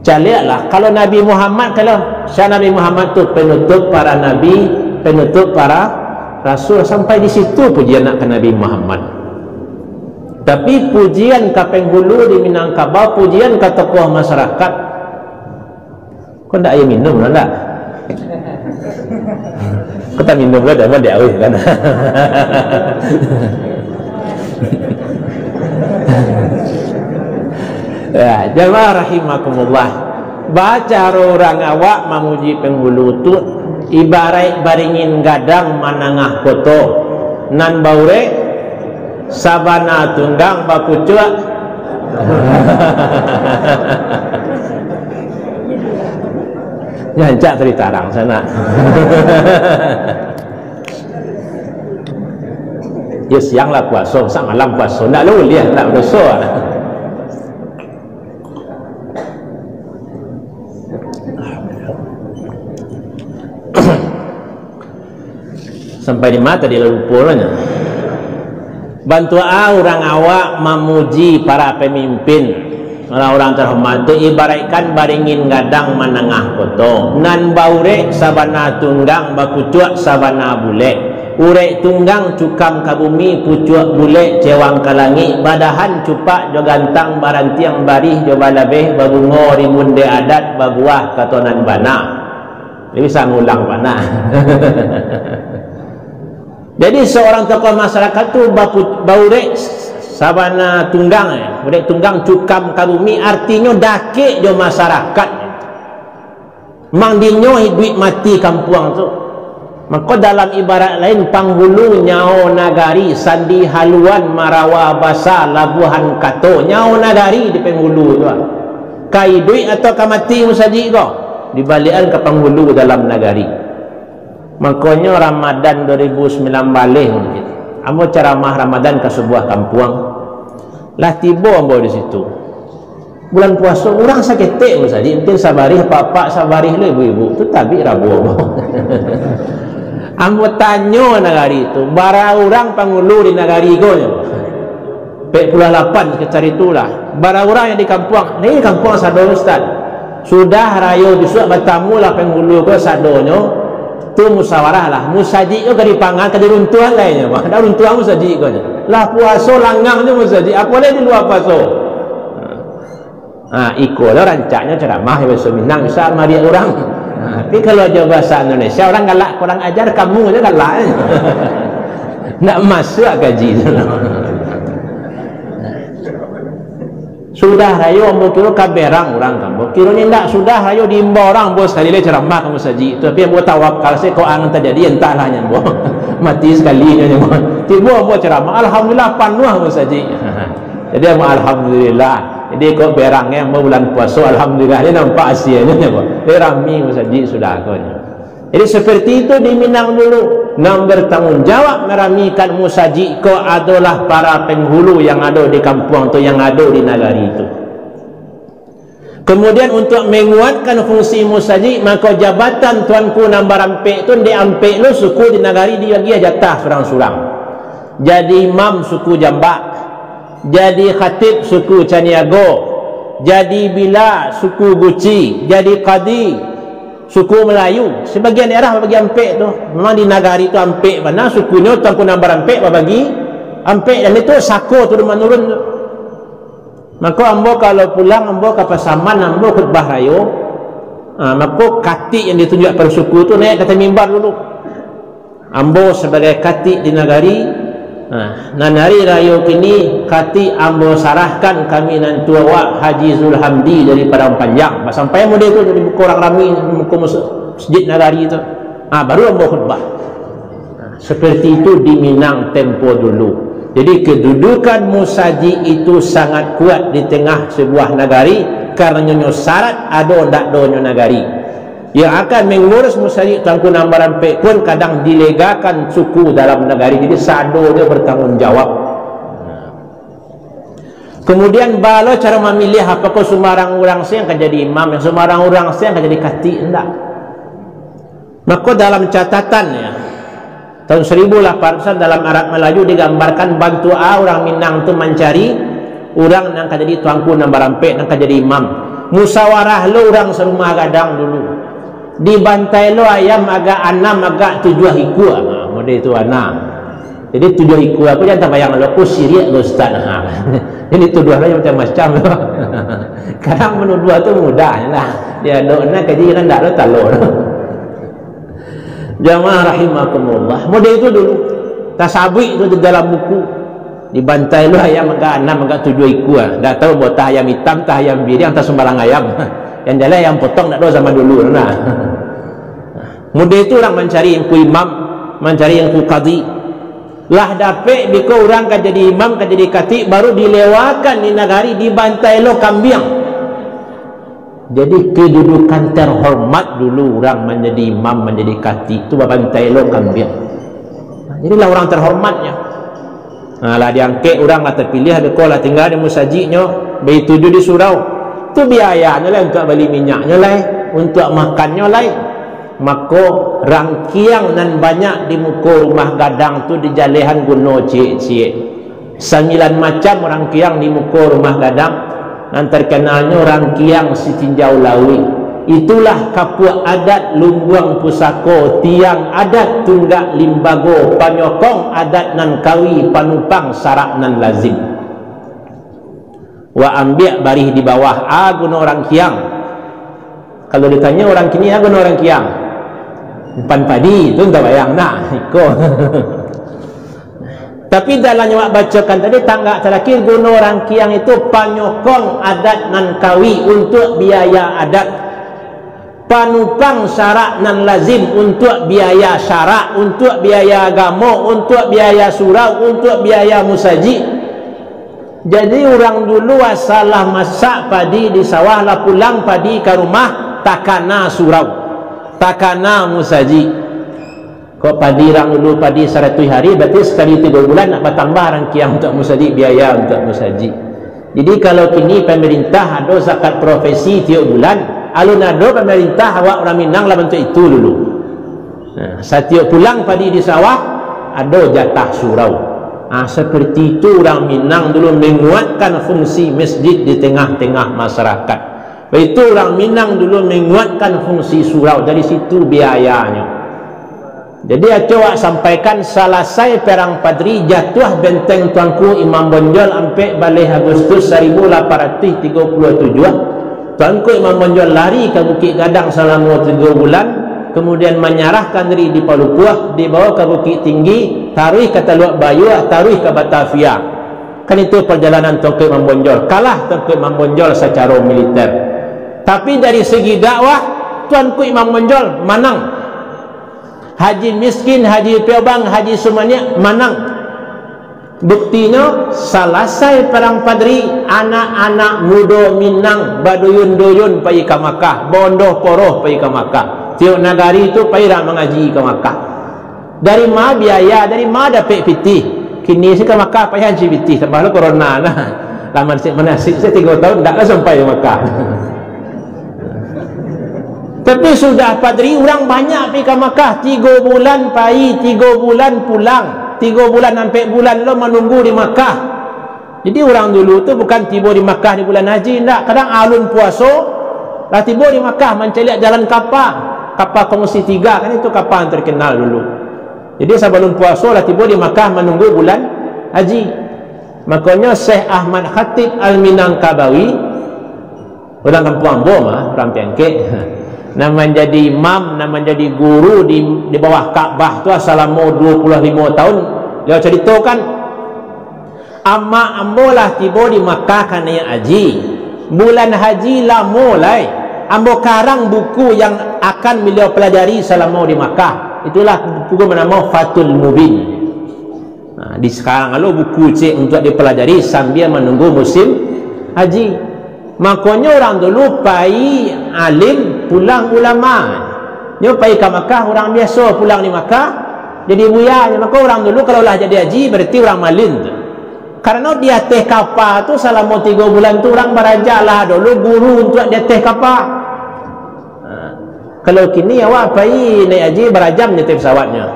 Caliaklah, kalau Nabi Muhammad, kalau sia Nabi Muhammad tu penutup para nabi, penutup para rasul, sampai di situ pujian nak ka Nabi Muhammad. Tapi pujian ka penghulu di Minangkabau, pujian ka tokoh masyarakat, ko ndak aia minum lah, ndak? Ko tak minum lah, dah mandai awih kan. Ya, jamaah rahimakumullah. Bacaro urang awak mamuji penghulu tu, ibaraik baringin gadang manangah koto, nan baurek sabana tunggang bakucuak. Nyancak tadi tarang sana. Ya, siang lah puaso, sa malam puaso, ndak lo uliah, ndak doso. Sampai di ma tadi lah lupo lah nyo. Bantuak a urang awak mamuji para pamimpin, urang-urang tarhormat tu, ibaraikkan baringin gadang manangah koto, nan baurek sabana tunggang, bakucuak sabana bulek. Urek tunggang cukam ka bumi, pucuak bulek cewang ka langik, badahan cupak jo gantang, barantiang barih jo balabeh, babungo rimbun dek adat, babuah kato nan bana. Dia bisa ngulang bana. Jadi, seorang tokoh masyarakat tu bapu-, baurek sabana tunggang, eh. Urek tunggang cukam ka bumi, artinyo dakek jo masyarakat. Mang dinyo iduik mati kampuang tu. Mako, dalam ibarat lain, panghulu nyao nagari, sandi haluan marawa basa labuahan kato, nyao nagari di panghulu tu, ah. Ka iduik atau ka mati musajik ko? Dibaliakan ka panghulu dalam nagari. Makonyo Ramadan dua ribu sambilan baleh mungkin, ambo caramah Ramadan ka sabuah kampuang. Lah tibo ambo di situ. Bulan puaso, urang saketek musajik, mungkin sabarih apak-apak, sabarih lo ibu-ibu, tu tabik rabuah ambo. Ambo tanyo nagari tu, bara urang panghulu di nagari ko nyo. Pek puluah lapan sekitar itulah. Bara urang yang di kampuang, ni kampuang sado, Ustaz. Sudah rayo bisuak batamulah panghulu ko sadonyo, tu musawarah lah. Musajik ko ka dipangan, ka diruntuahan lai nyo, bah. Dah runtuah musajik ko nyo. Lah puaso langang nyo musajik, apo lai di lua puaso. Ha, iko lo rancaknyo ceramah bahaso Minang, bisa mariak urang. Ha, tapi kalau jo bahasa Indonesia, urang galak, kurang ajar, kamu je galak. Ndak masuak kaji tu. Sudah rayo ambo kiro ka berang urang ka ambo. Kironyo indak, sudah rayo diimbau urang, ambo sakali lai ceramah ka musajik tu. Tapi ambo tawakal se, kok ang tajadi, antahlah nyo ambo. Mati sakali nyo ambo. Tibo ambo ceramah, alhamdulillah, panuah musajik. Jadi ambo alhamdulillah. Jadi kok berang, eh, ambo bulan puaso, alhamdulillah, ni nampak hasianyo nyo ambo. Jadi rami musajik sudah ko nyo. Jadi, seperti itu di Minang dulu. Nan bertanggung jawab meramikan musajik ko adolah para penghulu yang ado di kampuang tu, yang ado di nagari tu. Kemudian, untuk menguatkan fungsi musajik, maka jabatan tuanku nan barampek tu, dek ampek lo suku di nagari dibagiah jatah surang-surang. Jadi imam suku Jambak, jadi khatib suku Caniago, jadi bila suku Guci, jadi kadi suku Melayu. Sebagian daerah bagi ampek tu. Memang di nagari tu ampek bana sukunyo, tuanku nan barampek babagi ampek, dan itu sako turun manurun tu. Mako ambo kalau pulang, ambo ka Pasaman, ambo khutbah rayo. Ha, mako katik yang ditunjuk pado suku tu naiak ka ateh mimbar dulu. Ambo sabagai katik di nagari, ha, nan hari rayo kini katik ambo sarahkan ka minantu awak Haji Zulhamdi dari Padang Panjang. Basampaian mode tu di muko urang rami, muko mus-, masjid nagari tu. Ha, baru ambo khutbah. Seperti itu di Minang tempo dulu. Jadi, kedudukan musajik itu sangat kuat di tengah sebuah nagari, karanonyo syarat ado ndak donyo nagari. Yang akan mengurus musajik tuanku nan barampek pun kadang dilegakan suku dalam nagari. Jadi, sadonyo bertanggung jawab. Kemudian, baa lo caro mamiliah, apakah sumbarang urang se yang ka jadi imam, yang sumbarang urang se yang ka jadi katik, ndak. Mako, dalam catatan, ya, Tahun seribu lapan ratusan dalam Arab Melayu digambarkan bantuak a urang Minang tu mancari urang nan ka jadi tuanku nan barampek, nan ka jadi imam. Musawarah lo urang sarumah gadang dulu. Dibantai lo ayam agak anam, agak tujuah ikua. Ha, model tu anam. Jadi tujuah ikua ko jan tabayang lo, ko siriak lo ustaz. Ha. Jadi tuduah lo macam-macam lo. Kadang manuduah tu mudah lah. Dia dok nak kaji kan ndak lo talok lo. Jamaah rahimakumullah. Model itu dulu. Tasabuik tu di dalam buku. Dibantai lo ayam agak anam, agak tujuah ikua. Dah tahu buah tah ayam itam, tah ayam biriang, tah sumbalang ayam. Yang jaleh ayam potong dak tahu zaman dulu tu nah. Model itu urang mancari ingku imam, mancari ingku kadi. Lah dapek biko urang ka jadi imam, ka jadi katik, baru dilewakan di nagari, dibantai lo kambiang. Jadi, kedudukan terhormat dulu urang manjadi imam, manjadi katik tu babantai lo kambiang. Jadi lah urang terhormatnya. Nah, lah diangkek urang, lah terpilih, beko lah tinggal di musajiknyo, baitu juo di surau. Tu biayanyo lai, untuak bali minyaknyo lai, untuak makannyo lai. Mako, rangkiang nan banyak di muko rumah gadang tu dijalehan guno ciek-ciek. Sambilan macam rangkiang di muko rumah gadang, nan terkenalnyo rangkiang sitinjau lauik. Itulah kapuak adat, lumbuang pusako, tiang adat, tunggak limbago, panyokong adat nan kawi, panupang sarak nan lazim. Wak ambiak barih di bawah, a guno rangkiang. Kalau ditanyo urang kini, a guno rangkiang? Umpan padi, tu tabayang nah, iko. Tapi dalam yang wak bacokan tadi, tanggak talakir guno rangkiang itu panyokong adat nan kawi untuak biaya adat. Panupang sarak nan lazim untuak biaya sarak, untuak biaya agamo, untuak biaya surau, untuak biaya musajik. Jadi, urang dulu asal lah masak padi di sawah, lah pulang padi ka rumah, takana surau, takana musajik. Kok padi urang dulu padi saratuih hari, berarti sakali tigo bulan nak batambah rangkiang untuak musajik, biaya untuak musajik. Jadi, kalau kini pamarintah ado zakat profesi tiok bulan, alun ado pamarintah awak urang Minang lah bantuak itu dulu. Nah, satiok pulang padi di sawah, ado jatah surau. Ah, seperti itu urang Minang dulu menguatkan fungsi masjid di tengah-tengah masyarakat. Baitu urang Minang dulu menguatkan fungsi surau, dari situ biayanyo. Jadi, acok wak sampaikan, salasai Perang Padri, jatuah benteng Tuanku Imam Bonjol ampek baleh Agustus saribu lapan ratuih tigo puluah tujuah. Tuanku Imam Bonjol lari ka Bukik Gadang salamo tigo bulan, kemudian manyarahkan diri di Palupuah, dibawa ka Bukik Tinggi, taruih ka Taluak Bayua, taruih ka Batavia. Kan itu perjalanan Tuanku Imam Bonjol. Kalah Tuanku Imam Bonjol sacaro militer. Tapi dari segi dakwah, Tuanku Imam Bonjol manang. Haji Miskin, Haji Piobang, Haji Sumaniak manang. Buktinyo, salasai Parang Padri, anak-anak mudo Minang baduyun-duyun pai ka Makkah, baondoh poroh pai ka Makkah. Tiok nagari tu pai urang mangaji ka Makkah. Dari ma biaya, dari ma dapek pitih? Kini se ka Makkah payah aji pitih, tambah lo corona nah. Lah manasik-manasik se tigo taun, ndak lah sampai ka Makkah. Tapi sudah Padri, urang banyak pai ka Makkah, tigo bulan pai, tigo bulan pulang, tigo bulan ampek bulan lo manunggu di Makkah. Jadi urang dulu tu bukan tibo di Makkah di bulan haji, ndak. Kadang alun puaso, lah tibo di Makkah mancaliak jalan kapa. Kapa Kongsi Tiga kan itu kapa yang terkenal dulu. Jadi sabalum puaso lah tibo di Makkah manunggu bulan haji. Makonyo Syekh Ahmad Khatib Al-Minangkabawi, urang kampuang ambo mah, urang Piangkek, nan manjadi imam, nan manjadi guru di, di bawah Ka'bah tu salamo duo puluah limo taun, baliau caritokan, "Amak ambo lah tibo di Makkah kanai haji. Bulan haji lamo lai. Ambo karang buku yang akan baliau pelajari salamo di Makkah. Itulah buku banamo Fathul Mubin." Nah, di sekarang lo buku cek untuk dipelajari sambil menunggu musim haji. Makonyo urang dulu pai alim, pulang ulama. Nyo pai ka Makkah, urang biaso pulang di Makkah, jadi buya. Mako urang dulu kalau lah jadi haji, berarti urang malin tu. Karano di ateh kapa tu, salamo tigo bulan tu, urang baraja lah dulu guru untuk di ateh kapa. Ha. Kalau kini awak pai naik haji, barajam di ateh pesawatnyo.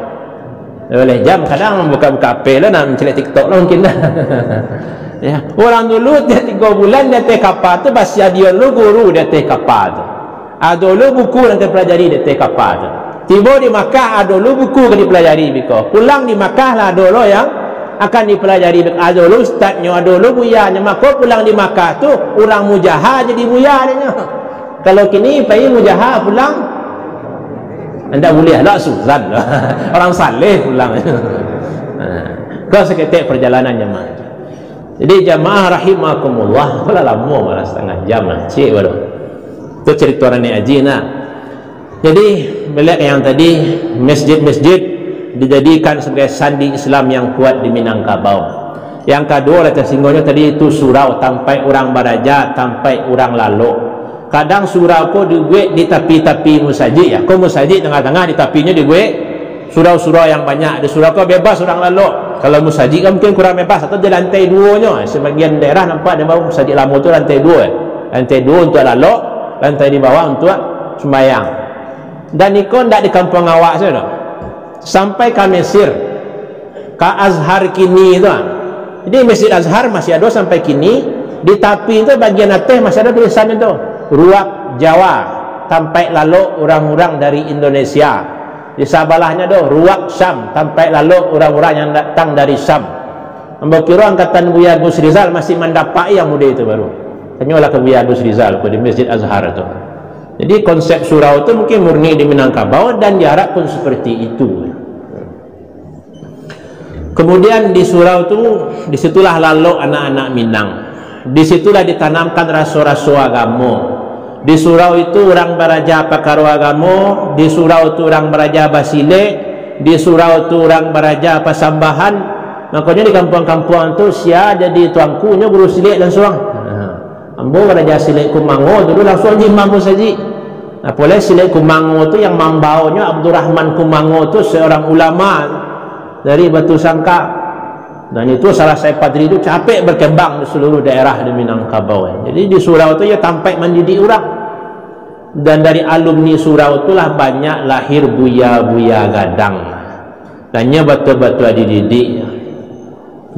Boleh jam, kadang buka-buka H P lah, nak mancaliak TikTok lah mungkin dah. Ya. Urang dulu tiap tigo bulan di ateh kapa tu, basiadio dulu guru di ateh kapa tu. Ado dulu buku nan ka dipelajari di ateh kapa tu. Tibo di Makkah, ado dulu buku ka dipelajari biko. Pulang di Makkah lah, ado dulu yang akan dipelajari biko. Ado dulu ustaznyo, ado dulu buyanyo. Mako pulang di Makkah tu, urang mujaha jadi buya dinyo. Kalau kini pai mujaha pulang, ndak buliah lah, suzan lah. Urang saleh pulang. Ha. Kau saketek parjalanan jamaah. Jadi jamaah rahimakumullah, apolah lamo malah, satangah jam lah, ciek baru. Tu carito Nenek Aji nah. Jadi, baliak ka yang tadi, masjid-masjid dijadikan sabagai sandi Islam yang kuat di Minangkabau. Yang kaduo lah tasinggongnyo tadi, itu surau, tampaik urang baraja, tampaik urang lalok. Kadang surau ko dibuek di tapi-tapi musajik, ya. Ko musajik tangah-tangah, di tapinyo dibuek surau-surau yang banyak. Di surau ko bebas urang lalok. Kalau musajik kan mungkin kurang bebas, atau di lantai duonyo. Sabagian daerah nampak di bawah musajik lamo tu lantai duo, ya. Lantai duo untuak lalok, lantai di bawah untuak sumbayang. Dan iko ndak di kampuang awak sajo doh. Sampai ka Mesir, ka Azhar kini tu, ah. Jadi, Masjid Azhar masih ado sampai kini. Di tapi tu, bagian ateh masih ado tulisan tu, Ruak Jawa, tampaik lalok urang-urang dari Indonesia. Di sabalahnyo tu, Ruak Syam, tampaik lalok urang-urang yang datang dari Syam. Ambo kiro angkatan Buya Gus Rizal masih mandapai yang muda itu baru. Tanyolah ka Buya Gus Rizal ko di Masjid Azhar tu. Jadi, konsep surau tu mungkin murni di Minangkabau dan diharap pun seperti itu. Kemudian di surau tu, di situlah lalok anak-anak Minang. Di situlah ditanamkan raso-raso agamo. Di surau itu urang baraja pakaro agamo, di surau tu urang baraja basilek, di surau tu urang baraja pasambahan. Makonyo di kampuang-kampuang tu, sia jadi tuankunyo guru silek dan surang. Ha. Ambo baraja silek Kumango dulu, langsuang imam musajik. Apo lai silek Kumango tu, yang mambaonyo Abdurrahman Kumango tu, seorang ulama dari Batu Sangka. Dan itu salasai padri tu capek berkembang di seluruh daerah di Minangkabau. Jadi di surau tu, ya, tampaik mandidik urang. Dan dari alumni surau tu lah banyak lahir buya-buya gadang. Dan nyo batua-batua dididik.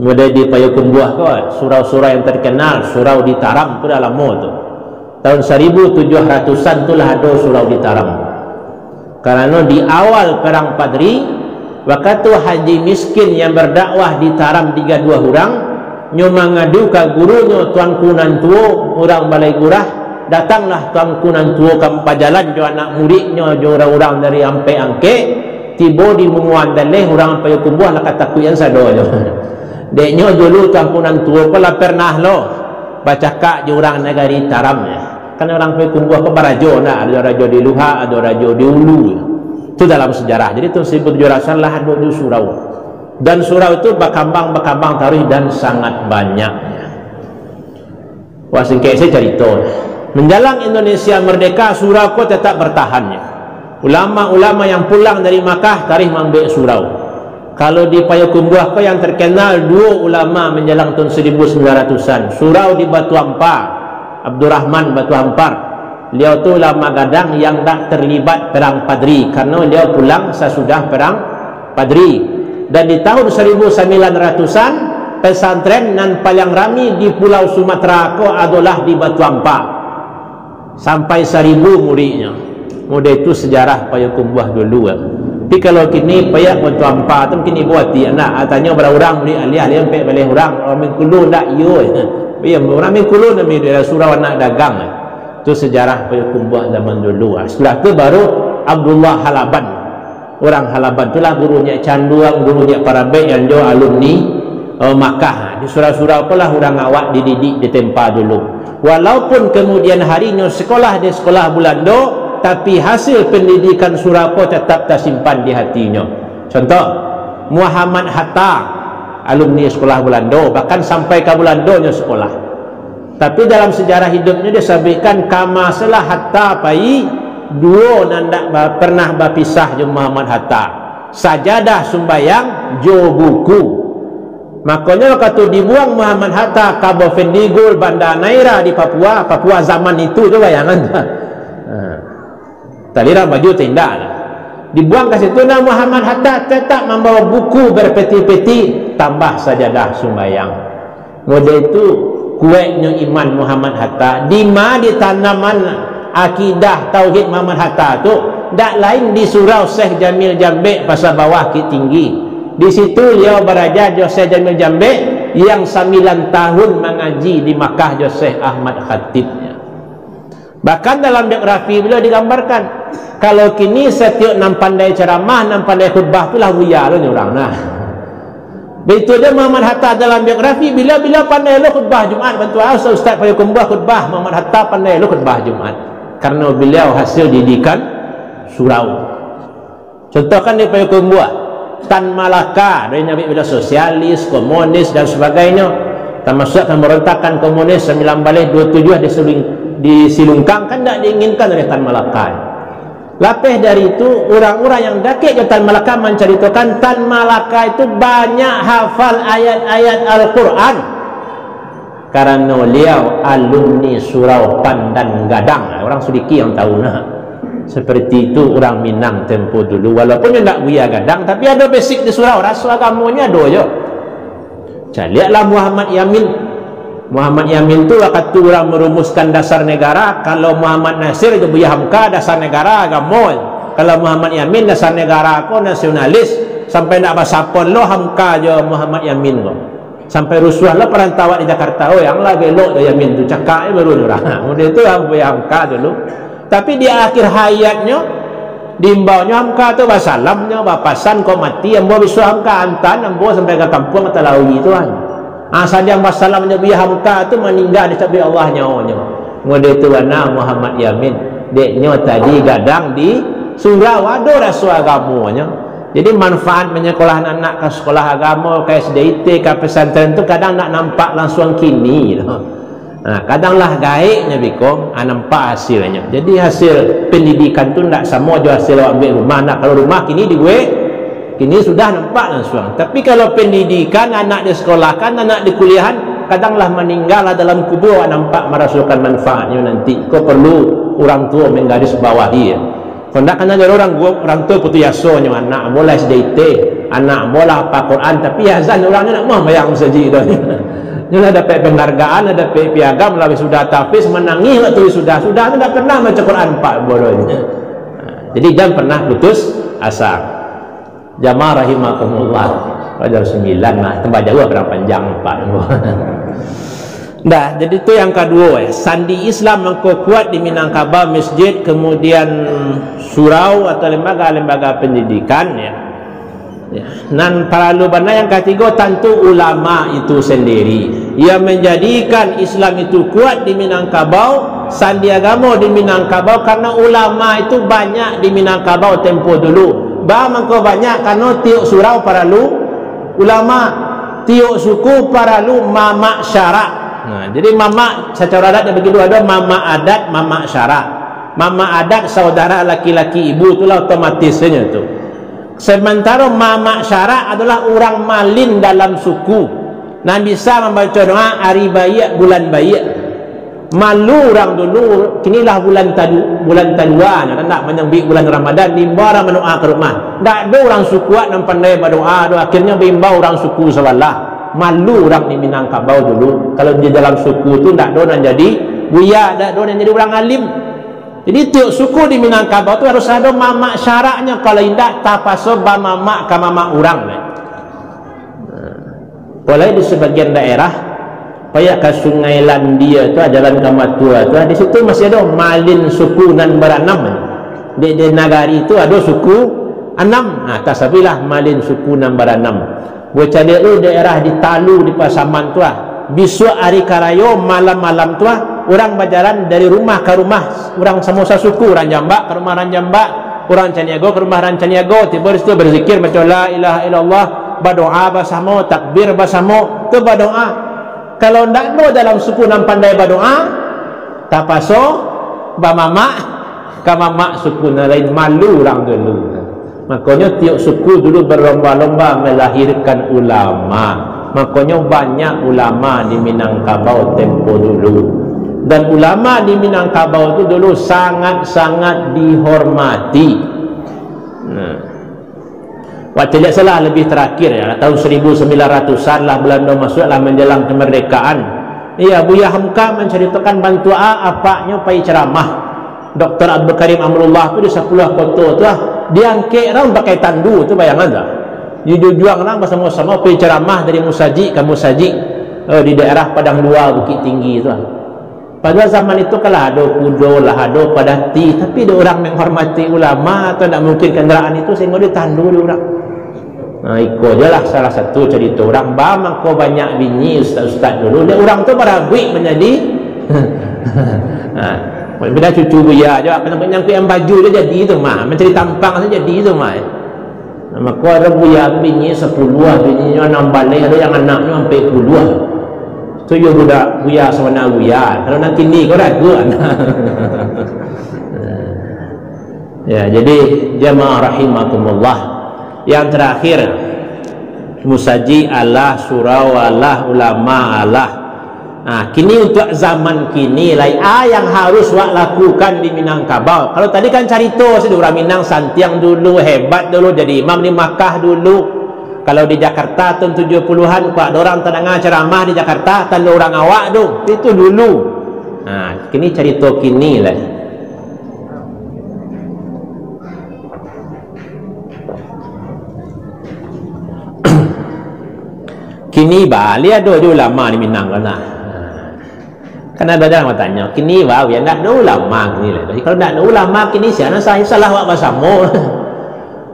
Mulai di Payokumbuah ko, surau-surau yang terkenal, Surau di Taram tu dah lamo tu. Tahun saribu tujuah ratusan tu lah ado Surau di Taram. Karano di awal Perang Padri, wakatu Haji Miskin yang berdakwah di Taram digaduah urang, nyo mangadu ka gurunyo Tuanku Nan Tuo, urang Balai Gurah, datanglah Tuanku Nan Tuo ka bajalan jo anak muridnyo, jo urang-urang dari Ampek Angkek, tibo di Munguan Daleh, urang Payokumbuah lah katakuikan sadonyo. Dek nyo dulu Tuanku Nan Tuo ko lah pernah lo bacakak jo urang nagari Taram, ya. Kan urang Payokumbuah ko barajo, nah, ado rajo di Luhak, ado rajo di Ulu. Itu dalam sejarah. Jadi, tahun saribu tujuah ratusan lah ado di surau. Dan surau itu bakambang, bakambang taruih dan sangat banyak. Wah, singkek sajo carito. Menjelang Indonesia merdeka, surau ko tetap bertahan, ya. Ulama-ulama yang pulang dari Makkah taruih mambuek surau. Kalau di Payokumbuah ko yang terkenal duo ulama menjelang tahun seribu sembilan ratusan. Surau di Batu Ampa, Abdurrahman Batu Ampar. Beliau tu ulama gadang yang tak terlibat perang Padri, karena beliau pulang sasudah perang Padri. Dan di tahun seribu sembilan ratusan, pesantren nan paling rami di Pulau Sumatera ko adalah di Batu Ampa. Sampai saribu muridnyo. Mudah itu sejarah Payokumbuah dulu, kan. Tapi kalau kini, payak Batu Ampa tu mungkin ibo ati, nak, ah, tanyo bara urang murid alih, alih ampek baleh urang, urang Bengkulu ndak, iyo. Iyo, urang Bengkulu nami daerah surau anak dagang. Tu sejarah Payokumbuah zaman dulu. Ah, setelah tu baru Abdullah Halaban. Urang Halaban tu lah guru Nyiak Canduang, guru Nyiak Parabek yang jo alumni, eh, Makkah. Di surau-surau ko lah urang awak dididik, ditempa dulu. Walaupun kemudian harinyo sekolah di sekolah Bulando, tapi hasil pendidikan surau ko tetap tasimpan di hatinyo. Contoh, Muhammad Hatta, alumni sekolah Bulando, bahkan sampai ka Bulandonyo sekolah. Tapi dalam sejarah hidupnyo disabuikkan, ka ma se lah Hatta pai, duo nan ndak ba-, pernah bapisah jo Muhammad Hatta, sajadah sumbayang jo buku. Makonyo wakatu dibuang Muhammad Hatta ka Bovendigul, Banda Neira di Papua, Papua zaman itu tu, bayangan. Ha. Talira baju tu indak lah. Dibuang ka situ, nah, Muhammad Hatta tatap mambawa buku berpeti-peti, tambah sajadah sumbayang. Model itu kuatnyo iman Muhammad Hatta. Di ma ditanaman akidah tauhid Muhammad Hatta tu? Dak lain di surau Syekh Jamil Jambek, Pasar Bawah, Bukittinggi. Di situ liau baraja jo Syekh Jamil Jambek, yang sambilan tahun mangaji di Makkah jo Syekh Ahmad Khatib. Bahkan dalam biografi beliau digambarkan, kalau kini satiok nan pandai ceramah, nan pandai khutbah tu lah buya lo nyo urang nah. Baitu juo Muhammad Hatta dalam biografi, bila-bila pandai lo khutbah Jumaat, bantu ah, ustaz-ustaz Payakumbuah khutbah, Muhammad Hatta pandai lo khutbah Jumaat. Karano beliau hasil didikan surau. Contoh kan di Payakumbuah, Tan Malaka, dari nyo bak sosialis, komunis, dan sebagainyo, tamasuak pambarontakan komunis sambilan baleh duo tujuah di Siling-, di Silungkang, kan ndak diinginkan oleh Tan Malaka. Lapeh dari itu, urang-urang yang dakek jo Tan Malaka mancaritokan, Tan Malaka itu banyak hafal ayat-ayat Al-Quran. Karano liau alumni surau Pandan Gadang. Urang Sidiki yang tahu nah. Seperti itu urang Minang tempo dulu. Walaupun nyo ndak buya gadang, tapi ado basic di surau, raso agamonyo ado juo. Caliaklah Muhammad Yamin. Muhammad Yamin tu wakatu urang marumuskan dasar negara, kalau Muhammad Nasir jo Buya Hamka dasar negara agamo. Kalau Muhammad Yamin dasar negara ko nasionalis, sampai ndak basapon lo Hamka jo Muhammad Yamin ko. Sampai rusuah lah parantauan di Jakarta, "Oi, ang lah belok jo Yamin tu, cakak je baru nyo urang." Ha, model tu lah Buya Hamka dulu. Tapi di akhir hayatnyo, diimbaunyo Hamka tu, basalamnyo, bapasan, "Kok mati ambo bisuak Hamka, antaan ambo sampai ka kampuang ka Talawi tu, an." Ah, sadang basalamnyo Buya Hamka tu, maningga dicabik Allah nyawanyo. Model tu bana Muhammad Yamin. Dek nyo tadi gadang di surau, ado raso agamonyo. Jadi, manfaat manyakolah anak ka sakolah agamo, ka S D I T, ka pesantren tu kadang ndak nampak lansuang kini tu. Ha, kadang lah gaeknyo biko, ha, nampak hasilnyo. Jadi, hasil pendidikan tu ndak samo jo hasil awak buek rumah. Nah, kalau rumah kini dibuek, kini sudah nampak lansuang. Tapi, kalau pendidikan anak disekolahkan, anak dikuliahan, kadang lah maningga lah dalam kubua awak nampak marasokan manfaatnyo nanti. Ko perlu urang tuo menggarisbawahi, ya. Kok ndak, kan ado urang guo, urang tuo putus asonyo, anak ambo lah S D I T, anak ambo lah hafal Quran, tapi azan urang nyo ndak mau sumbayang masajik tu. Nyo lah dapek penghargaan, lah dapek piagam, lah wisuda tahfiz, manangih wakatu wisuda, sudah tu ndak pernah baca Quran empat bulan. Jadi, jan pernah putus asa. Jamaah rahimakumullah. Pajam sambilan lah, tambah jauah barang panjang, Pak. Dah, jadi tu yang kaduo, eh. Sandi Islam mangko kuat di Minangkabau, masjid, kemudian surau atau lembaga-lembaga pendidikan, ya. Ya. Nan paralu bana yang katigo, tantu ulama itu sendiri. Yang menjadikan Islam itu kuat di Minangkabau, sandi agamo di Minangkabau, karena ulama itu banyak di Minangkabau tempo dulu. Ba mangko banyak, karena tiok surau paralu ulama, tiok suku paralu mamak syarak. Nah, jadi mamak secara adat dibagi dua, ada mamak adat, mamak syarak. Mamak adat saudara laki-laki ibu, itulah otomatisnyo tu. Sementara mamak syarak adalah urang malin dalam suku, nan bisa mambaco doa ari baiak, bulan baiak. Malu urang dulu, kini lah bulan tadu-, bulan tadua, nyo ndak manyambuik bulan Ramadan, diimbau urang badoa ka rumah. Ndak ado urang suku nan pandai badoa tu, akhirnyo baimbau urang suku sabalah. Malu urang di Minangkabau dulu, kalau di dalam suku tu ndak ado nan jadi buya, ndak ado nan jadi urang alim. Jadi, tiok suku di Minangkabau tu harus ado mamak syaraknyo, kalau indak, tapaso bamamak ka mamak urang. Apolai di sabagian daerah, payak ka Sungai Landia tu, jalan ka Matua tu, di situ masih ado malin suku nan baranam. Di, di nagari tu ado suku anam. Nah, tasabuiklah malin suku nan baranam. Bacaliak lu daerah di Talu, di Pasaman tu ah. Bisuak ari karayo, malam-malam tu ah, urang bajalan dari rumah ka rumah urang samo sasuku, urang Jambak ka rumah urang Jambak, urang Caniago ka rumah urang Caniago, tibo di situ berzikir, baco la ilaha illallah, badoa basamo, takbir basamo, tu badoa. Kalau ndak ado dalam suku nan pandai badoa, tapaso bamamak ka mamak suku nan lain, malu urang dulu. Makonyo, tiok suku dulu berlomba-lomba melahirkan ulama. Makonyo, banyak ulama di Minangkabau tempo dulu. Dan ulama di Minangkabau tu dulu sangat-sangat dihormati. Nah. Wak caliak salah lebih terakhir, ya, tahun seribu sembilan ratusan lah, Belanda masuk lah, menjelang kemerdekaan. Iya, Buya Hamka menceritakan bantuak a apaknyo pai ceramah. Doktor Abdul Karim Amrullah tu di Sapuluah Koto tu lah, diangkek orang pakai tandu tu, bayangan tu. Dijujuang orang basamo-samo pai ceramah dari musajik ka musajik, eh, di daerah Padang Dua, Bukittinggi tu lah. Pada zaman itu kan lah ado kudo, lah ado padati, tapi dek urang menghormati ulama tu ndak mungkin kendaraan itu sehingga ditandu dek urang. Nah, iko je lah salah satu carito urang, ba mangko banyak bini ustaz-ustaz dulu. Dek urang tu barabuik manjadi. Nah, pina cucu buya je, apa nampak nyangkut yang baju je jadi tu mah, mencari tampang saja jadi tu mah. Nah, mako ado buya tu bini sapuluah, bininyo anam baleh, ado yang anaknyo ampek puluah. Tu yo budak buya sabana buya. Kalau nan kini ko ragu. Ya, jadi jamaah rahimakumullah. Yang terakhir, musajik alah, surau alah, ulama alah. Nah, kini untuk zaman kini lai, a yang harus wak lakukan di Minangkabau. Kalau tadi kan carito sajo, urang Minang santiang dulu, hebat dulu, jadi imam di Makkah dulu. Kalau di Jakarta tahun tujuh puluhan, kok ado urang tadanga ceramah di Jakarta, tando urang awak tu, itu dulu. Nah, kini carito kini lai. Kini baliak ado jo ulama di Minang ko nah. Kan ado urang batanyo, kini baa, yo ndak ado ulama kini lai. Jadi kalau ndak ado ulama kini, sia nan sa-, salah awak basamo.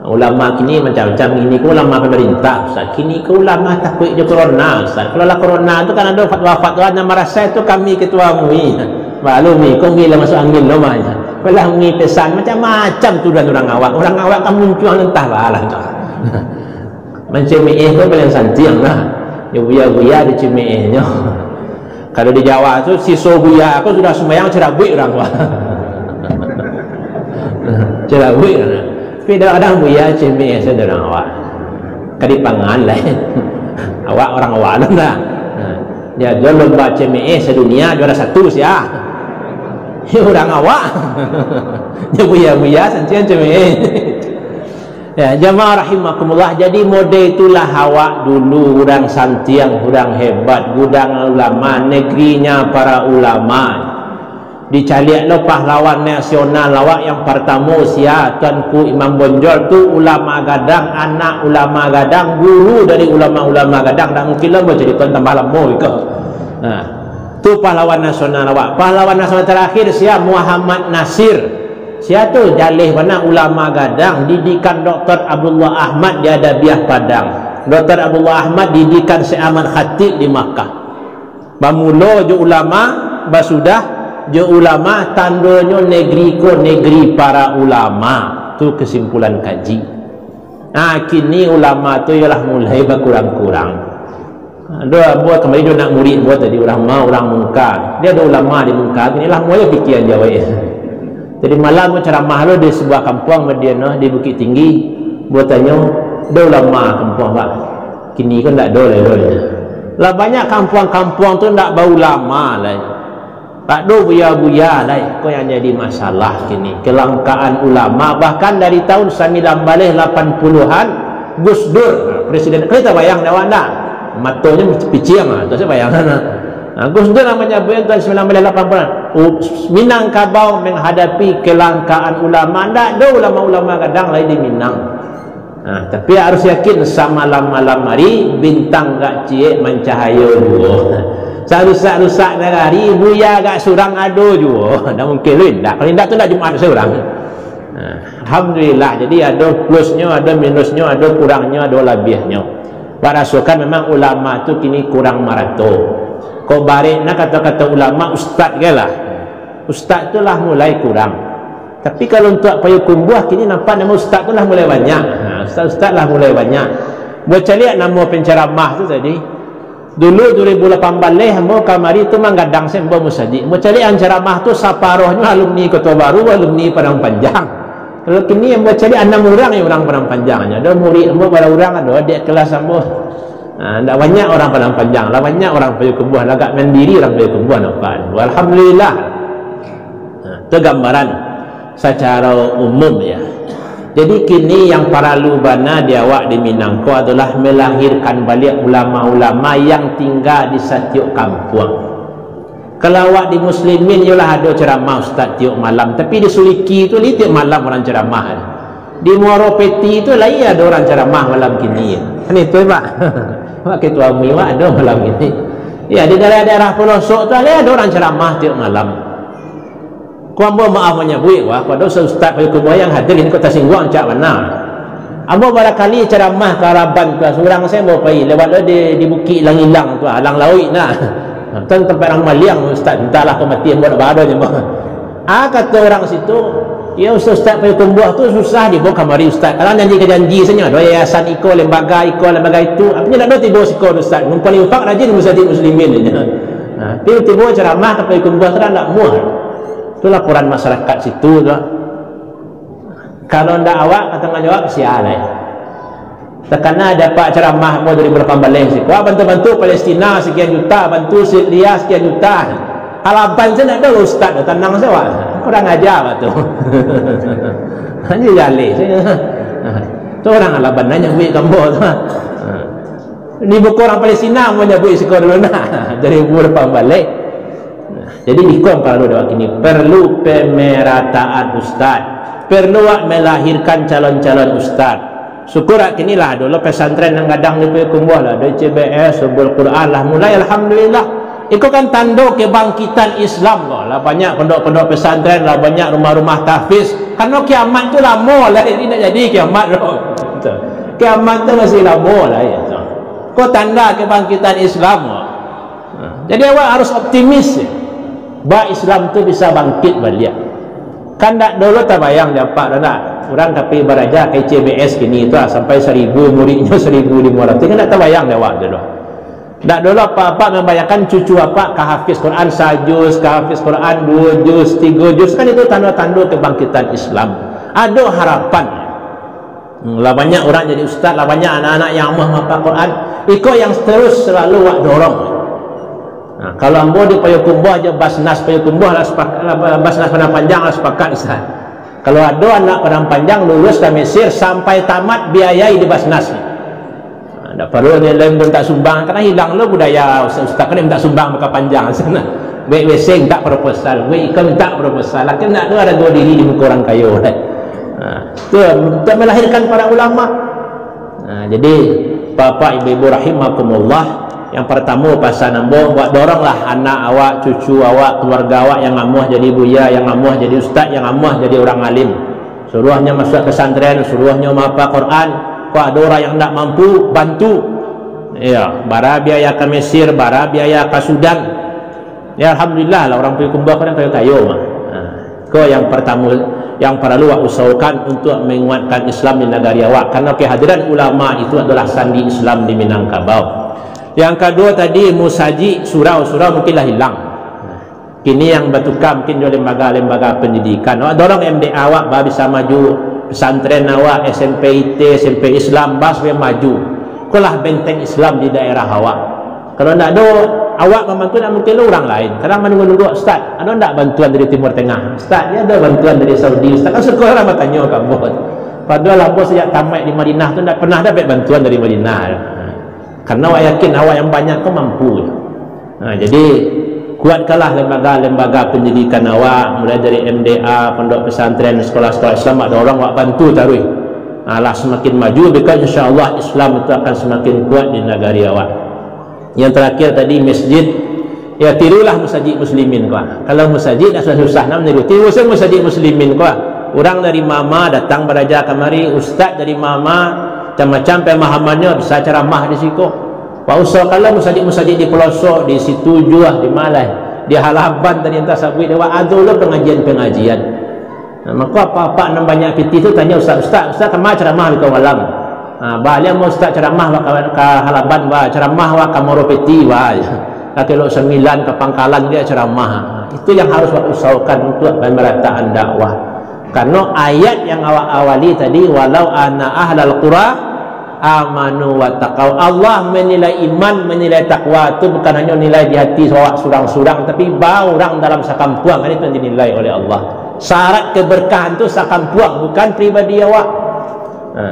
Ulama kini macam-macam, kini ko ulama pemerintah, Ustaz. Kini ko ulama takuik jo corona, Ustaz. Kalau lah corona tu kan ado fatwa-fatwa nan marasai tu kami ketua MUI. Baa lo MUI, ko MUI lah masuk angin lo mah. Kalau lah MUI pesan, macam-macam tuduhan urang awak. Urang awak kan muncuang entah baa lah tu. Mancemeh ko paliang santiang lah. Yo buya-buya dicemehnyo. Kalau di Jawa tu, siso buya ko sudah sumbayang cerabuik urang awak. Cerabuik urang. Tapi kadang-kadang buya cemeh sajo urang awak. Ka dipangan lai. Awak urang awak tu dah. Yo, jo lomba cemeh sadunia juara satu sia? Yo urang awak. Yo buya-buya santiang cemeh. Ya, jamaah rahimakumullah, jadi model itulah awak dulu, urang santiang, urang hebat, gudang ulama, negerinya para ulama. Dicaliak lo pahlawan nasional awak yang partamo sia, Tuanku Imam Bonjol tu ulama gadang, anak ulama gadang, guru dari ulama-ulama gadang, dak mungkin lo bacarito tambah lamo iko. Nah, tu pahlawan nasional awak. Pahlawan nasional terakhir sia? Muhammad Nasir. Sia tu? Jaleh bana, ulama gadang, didikan Doktor Abdullah Ahmad di Adabiah Padang. Doktor Abdullah Ahmad didikan Syekh Ahmad Khatib di Makkah. Bamulo jo ulama, basudah jo ulama, tandonyo negeri ko negeri para ulama. Tu kesimpulan kaji. Ah, kini ulama tu yo lah mulai bakurang-kurang. Ado ambo kamari jo anak murid ambo tadi, urang ma, urang Mungka. Dia ado ulama di Mungka, kini lah mulai pikiran jawek. Jadi malam tu ceramah lo di sebuah kampuang Madinah di Bukittinggi. Ambo tanyo, "Ado ulama kampuang, Pak?" "Kini ko ndak ado lai, ado lai." Lah banyak kampuang-kampuang tu ndak baulama lai. Tak ado buya-buya lai. Ko yang jadi masalah kini. Kelangkaan ulama, bahkan dari tahun sambilan baleh lapan puluhan, Gus Dur, presiden. Kalian tabayang dek awak ndak? Matonyo piciang ah, tu sajo bayangan ah. Nah, Gus Dur lah manyabuik tahun sambilan baleh lapan puluhan. U-, Minangkabau menghadapi kelangkaan ulama. Ndak ado ulama-ulama gadang lai di Minang. Nah, tapi harus yakin, samalam-malam hari, bintang gak ciek mancahayo juo. Sarusak-rusak nagari, buya gak surang ado juo. Ndak mungkin lu indak. Kalau indak tu ndak Jumaat surang. Nah, alhamdulillah, jadi ado plusnyo, ado minusnyo, ado kurangnyo, ado labiahnyo. Wak rasokan memang ulama tu kini kurang marato. Kok barek nah kato-kato ulama, ustad ge lah. Ustad tu lah mulai kurang. Tapi kalau untuak Payokumbuah, kini nampak namo ustad tu lah mulai banyak. Ha, ustad-ustad lah mulai banyak. Bacaliak namo penceramah tu tadi. Dulu dua ribu lapan baleh ambo kamari tu manggadang se ambo musajik. Bacaliak penceramah tu saparohnyo alumni Koto Baru, alumni Padang Panjang. Kalau kini ambo caliak anam urang je urang Padang Panjang nyo. Ado murid ambo bara urang, ado adiak kelas ambo. Ha, ndak banyak urang Padang Panjang, lah banyak urang Payokumbuah, lah agak mandiri urang Payokumbuah nampak. Alhamdulillah. Ha, tu gambaran sacaro umum ya. Jadi kini yang paralu bana di awak di Minang ko adolah malahirkan baliak ulama-ulama yang tingga di satiok kampuang. Kalau awak di Muslimin, iyolah ado ceramah ustaz tiok malam, tapi di Suliki tu lai tiok malam urang ceramah. Di Muaro Peti tu lai ado urang ceramah malam kini. Kan itu, Pak? Pak Ketua MUI, Pak, ado malam kini. Ya, di daerah-daerah pelosok tu lai ado urang ceramah tiok malam. Ko ambo maaf manyabuik, wah, pado ustaz-ustaz Payakumbuah yang hadir ini ko tasingguang cak bana. Ambo barakali ceramah ka Alaban tu, surang sajo ambo pai, lewat lo di, di Bukik Ilang-Ilang tu, Alang Lauik nah. Tu tampek urang maliang, ustaz, antahlah ko mati ambo nak bado nyo ambo. Ah, kato urang situ, "Ya, ustaz-ustaz Payakumbuah tu susah dibawa kamari, ustaz. Kadang janji ka janji sajo, ado yayasan iko, lembaga iko, lembaga itu. Aponyo ndak ado tibo siko tu, ustaz. Ngumpul infak rajin masajid muslimin," sajo. Nah, tibo-tibo ceramah ka Payakumbuah tu ndak muah. Tu laporan masyarakat situ tu. Kalau ndak awak ka tangguang jawab, sia lai. Takana ado pak ceramah ambo dari Balukan Baleh siko, "Ah, bantu-bantu Palestina sekian juta, bantu Syria sekian juta." Alaban sajo ndak ado ustaz tu, tanang sajo awak. Kurang aja awak tu. Hanya jaleh sajo. Tu urang Alaban nyo nyabuik ka ambo tu. Di muko urang Palestina ambo nyabuik siko dulu nah. Dari Balukan Baleh. Nah, jadi iko yang paralu dek awak kini, perlu pemerataan ustaz, perlu awak melahirkan calon-calon ustaz. Syukur awak kini lah, ado lo pesantren nan gadang di Payakumbuah lah, ado C B S, Subul Quran lah, mulai, alhamdulillah. Iko kan tando kebangkitan Islam ko, lah banyak pondok-pondok pesantren, lah banyak rumah-rumah tahfiz. Karano kiamat tu lamo lah, jadi ndak jadi kiamat tu. Kiamat tu masih lamo lah, ya. Ko tanda kebangkitan Islam ko. Jadi awak harus optimis, ya. Bah Islam tu bisa bangkit baliak. Kan ndak dulu tabayang dek apak tu ndak? Urang ka pai baraja ka C B S kini tu, ah, sampai saribu muridnyo, saribu limo ratuih, kan ndak tabayang dek awak tu doh. Ndak dulu apak-apak mambayangkan cucu apak ka hafiz Quran sajuz, ka hafiz Quran duo juz, tigo juz, kan itu tando-tando kebangkitan Islam. Ado harapan. Hmm, lah banyak urang jadi ustaz, lah banyak anak-anak yang amuah mahafal Quran. Iko yang terus selalu wak dorong. Nah, kalau ambo di Payakumbuah jo Basnas Payakumbuah lah sepak-, Basnas Padang Panjang lah sepakat, Ustaz. Kalau ado anak Padang Panjang lulus ka Mesir sampai tamat biayai di Basnas. Nah, ndak paralu ni lain mintak sumbang, karena hilang lo budaya ustaz-ustaz kan mintak sumbang baka panjang sana. Baik weseng mintak proposal, baik ikam mintak proposal. Lah kan ndak ado harago diri di muko urang kayo. Nah, tu untuk melahirkan para ulama. Nah, jadi, Bapak Ibu-ibu rahimakumullah, yang pertama pasan ambo, buat doronglah anak awak, cucu awak, keluarga awak yang amuah jadi buya, yang amuah jadi ustaz, yang amuah jadi urang alim. Suruahnyo masuak pesantren, suruahnyo mahafal Quran. Kok ado urang yang ndak mampu, bantu. Ya, bara biaya ka Mesir, bara biaya ka Sudan. Ya, alhamdulillah lah, urang Payakumbuah ko urang kayo-kayo mah. Ha, ko yang pertama, yang paralu awak usahokan untuk menguatkan Islam di nagari awak. Karena kehadiran ulama itu adalah sandi Islam di Minangkabau. Yang kedua tadi, musajik, surau-surau mungkin lah hilang. Kini yang batuka mungkin jo lembaga-lembaga pendidikan. Awak dorong M D A awak bah bisa maju, pesantren awak, S M P I T, S M P Islam, bah supaya maju. Ikolah benteng Islam di daerah awak. Kalau ndak ado awak mambantu, ndak mungkin lo urang lain. Kadang manunggu-nunggu, "Ustaz, ado ndak bantuan dari Timur Tengah? Ustaz, yo ado bantuan dari Saudi, Ustaz?" Kan suko urang batanyo ka ambo. Padahal ambo sajak tamaik di Madinah tu ndak pernah dapek bantuan dari Madinah. Karena awak yakin awak yang banyak ko mampu. Nah, jadi, kuatkanlah lembaga-lembaga pendidikan awak, mulai dari M D A, pondok pesantren, sekolah-sekolah Islam, awak dorong, awak bantu taruih. Nah, lah semakin maju, beko insya Allah Islam itu akan semakin kuat di nagari awak. Yang terakhir tadi, masjid. Ya, tirulah musajik muslimin ko. Kalau musajik dah susah-susah nak meniru, tiru sajo musajik muslimin ko. Urang dari ma-ma datang baraja kamari, ustaz dari ma-ma, macam-macam pemahamannyo, bisa ceramah di siko. Wak usahokanlah musajik-musajik di pelosok, di Situjuah, di ma lai, di Alaban tadi antah sabuik dek wak, ado lo pengajian-pengajian. Nah, mako apak-apak nan banyak pitih tu tanyo ustaz, "Ustaz, ustaz, kama ceramah beko malam?" Ha, baliak mah ustaz ceramah wak ka, ka Alaban, wak ceramah wak ka Muaro Peti, wak. Ka Telok Sambilan, ka Pangkalan dia ceramah. Itu yang harus wak usahokan untuk pemerataan dakwah. Karena ayat yang awak awali tadi, "Walau anna ahlal qura Amanu wa taqau. Allah manilai iman, manilai takwa tu bukan hanyo nilai di hati awak surang-surang, tapi ba urang dalam sakampuang, kan itu yang dinilai oleh Allah. Syarat keberkahan tu sakampuang, bukan pribadi awak. Ha.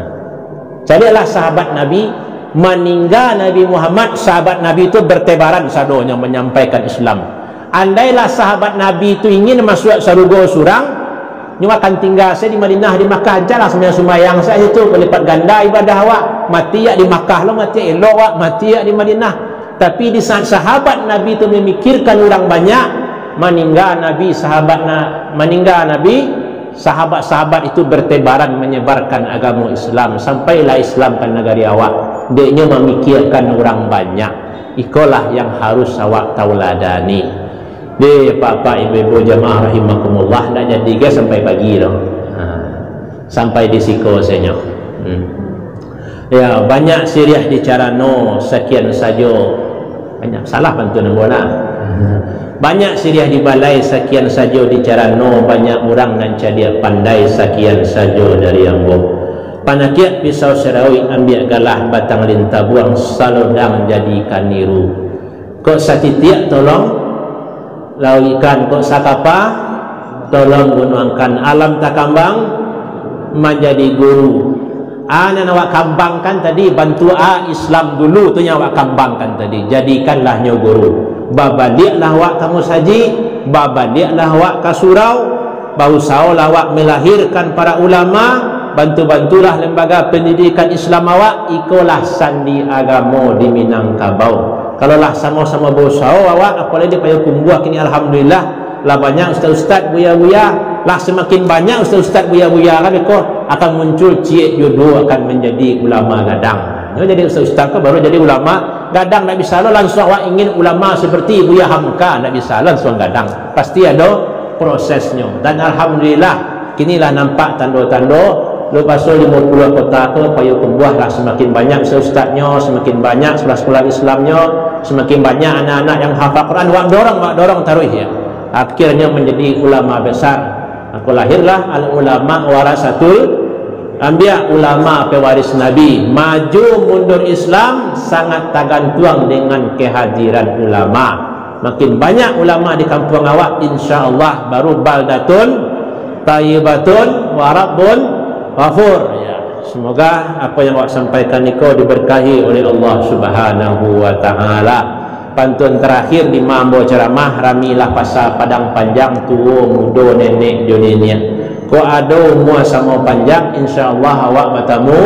Caliaklah sahabat Nabi, maningga Nabi Muhammad, sahabat Nabi tu bertebaran sadonyo manyampaikan Islam. Andailah sahabat Nabi tu ingin masuak sarugo surang, nyo akan tingga sajo di Madinah, di Makkah, ancalah sumbayang-sumbayang sajo tu, balipat ganda ibadah awak, mati yak di Makkah lo, mati elok awak, mati yak di Madinah. Tapi di saat sahabat Nabi tu mamikirkan urang banyak, maningga Nabi, sahabat na-, maningga Nabi, sahabat-sahabat itu bertebaran menyebarkan agamo Islam, sampailah Islam ka nagari awak, dek nyo mamikirkan urang banyak. Ikolah yang harus awak tauladani. Deh, bapak, ibu-ibu, jamaah rahimakumullah, ndak jadi ge sampai pagi doh. Ha. Sampai di siko sajo. Hmm. Ya, banyak siriah di carano, sakian sajo. Banyak salah pantun ambo nah. Banyak siriah di balai, sakian sajo di carano, banyak urang nan cadiak pandai, sakian sajo dari ambo. Panakiak pisau sarawik, ambiak galah batang lintabuang, salodang jadikan niru. Kok satitiak tolong lauikan, kok sakapa tolong gunuangkan. Alam takambang manjadi guru. Ah, nan awak kambangkan tadi, bantuak ah Islam dulu tu yang awak kambangkan tadi, jadikanlah nyo guru. Babaliaklah awak ka musajik, babaliaklah awak ka surau, bausaholah awak melahirkan para ulama, bantu-bantulah lembaga pendidikan Islam awak, ikolah sandi agamo di Minangkabau. Kalau lah samo-samo bausaho awak, apolai di Payokumbuah kini, alhamdulillah, lah banyak ustaz-ustaz buya-buya, lah semakin banyak ustaz-ustaz buya-buya kan, iko akan muncul ciek jodoh akan menjadi ulama gadang. Nyo jadi ustaz-ustaz ko baru jadi ulama gadang, ndak bisa lo langsung awak ingin ulama seperti Buya Hamka, ndak bisa langsung gadang. Pasti ado prosesnyo. Dan alhamdulillah, kini lah nampak tando-tando, lo paso limo puluah kota ko, Payokumbuah lah semakin banyak ustaz-ustaznyo, semakin banyak sekolah-sekolah Islamnyo, semakin banyak anak-anak yang hafal Quran, wak dorong, wak dorong taruih ya. Akhirnyo menjadi ulama besar. Mako lahirlah al-ulama warasatul anbiya, ulama pewaris Nabi. Maju mundur Islam sangat tagantuang dengan kehadiran ulama. Makin banyak ulama di kampuang awak, insya Allah baru baldatun tayyibatun wa rabbun ghafur. Ya, semoga apa yang awak sampaikan niko diberkahi oleh Allah Subhanahu wa Ta'ala. Pantun terakhir di ma ambo ceramah, ramilah pasa Padang Panjang, tuo, mudo, nenek jo niniak. Kok ado umua samo panjang, insya Allah awak batamu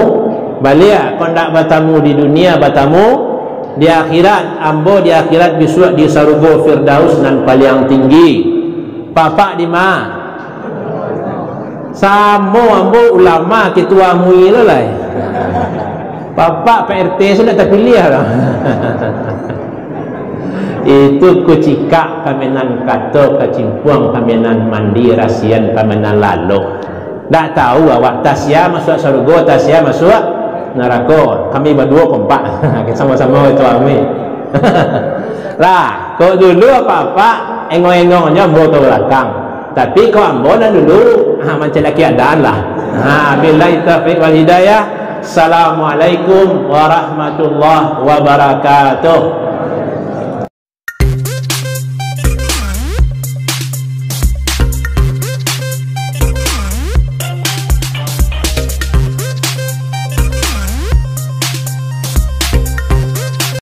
baliak. Kok ndak batamu di dunia, batamu di akhirat. Ambo di akhirat bisuak di sarugo Firdaus nan paliang tinggi. Bapak di ma? Samo ambo ulama, ketua M U I lo lai. Bapak P R T sudah tapiliah lo. Itu kucikak pamenan kato, kacimpuang pamenan mandi, rasian pamenan lalo. Ndak tahu awak, tasia masuak sarugo, tasia masuak narako. Kami baduo kompak. Samo-samo itu kami. Lah, kok dulu apak-apak engong-engongnyo ambo ka balakang. Tapi kok ambo nan dulu, ha, mancaliak keadaan lah. Ha, billahi taufiq wal hidayah. Assalamualaikum warahmatullahi wabarakatuh.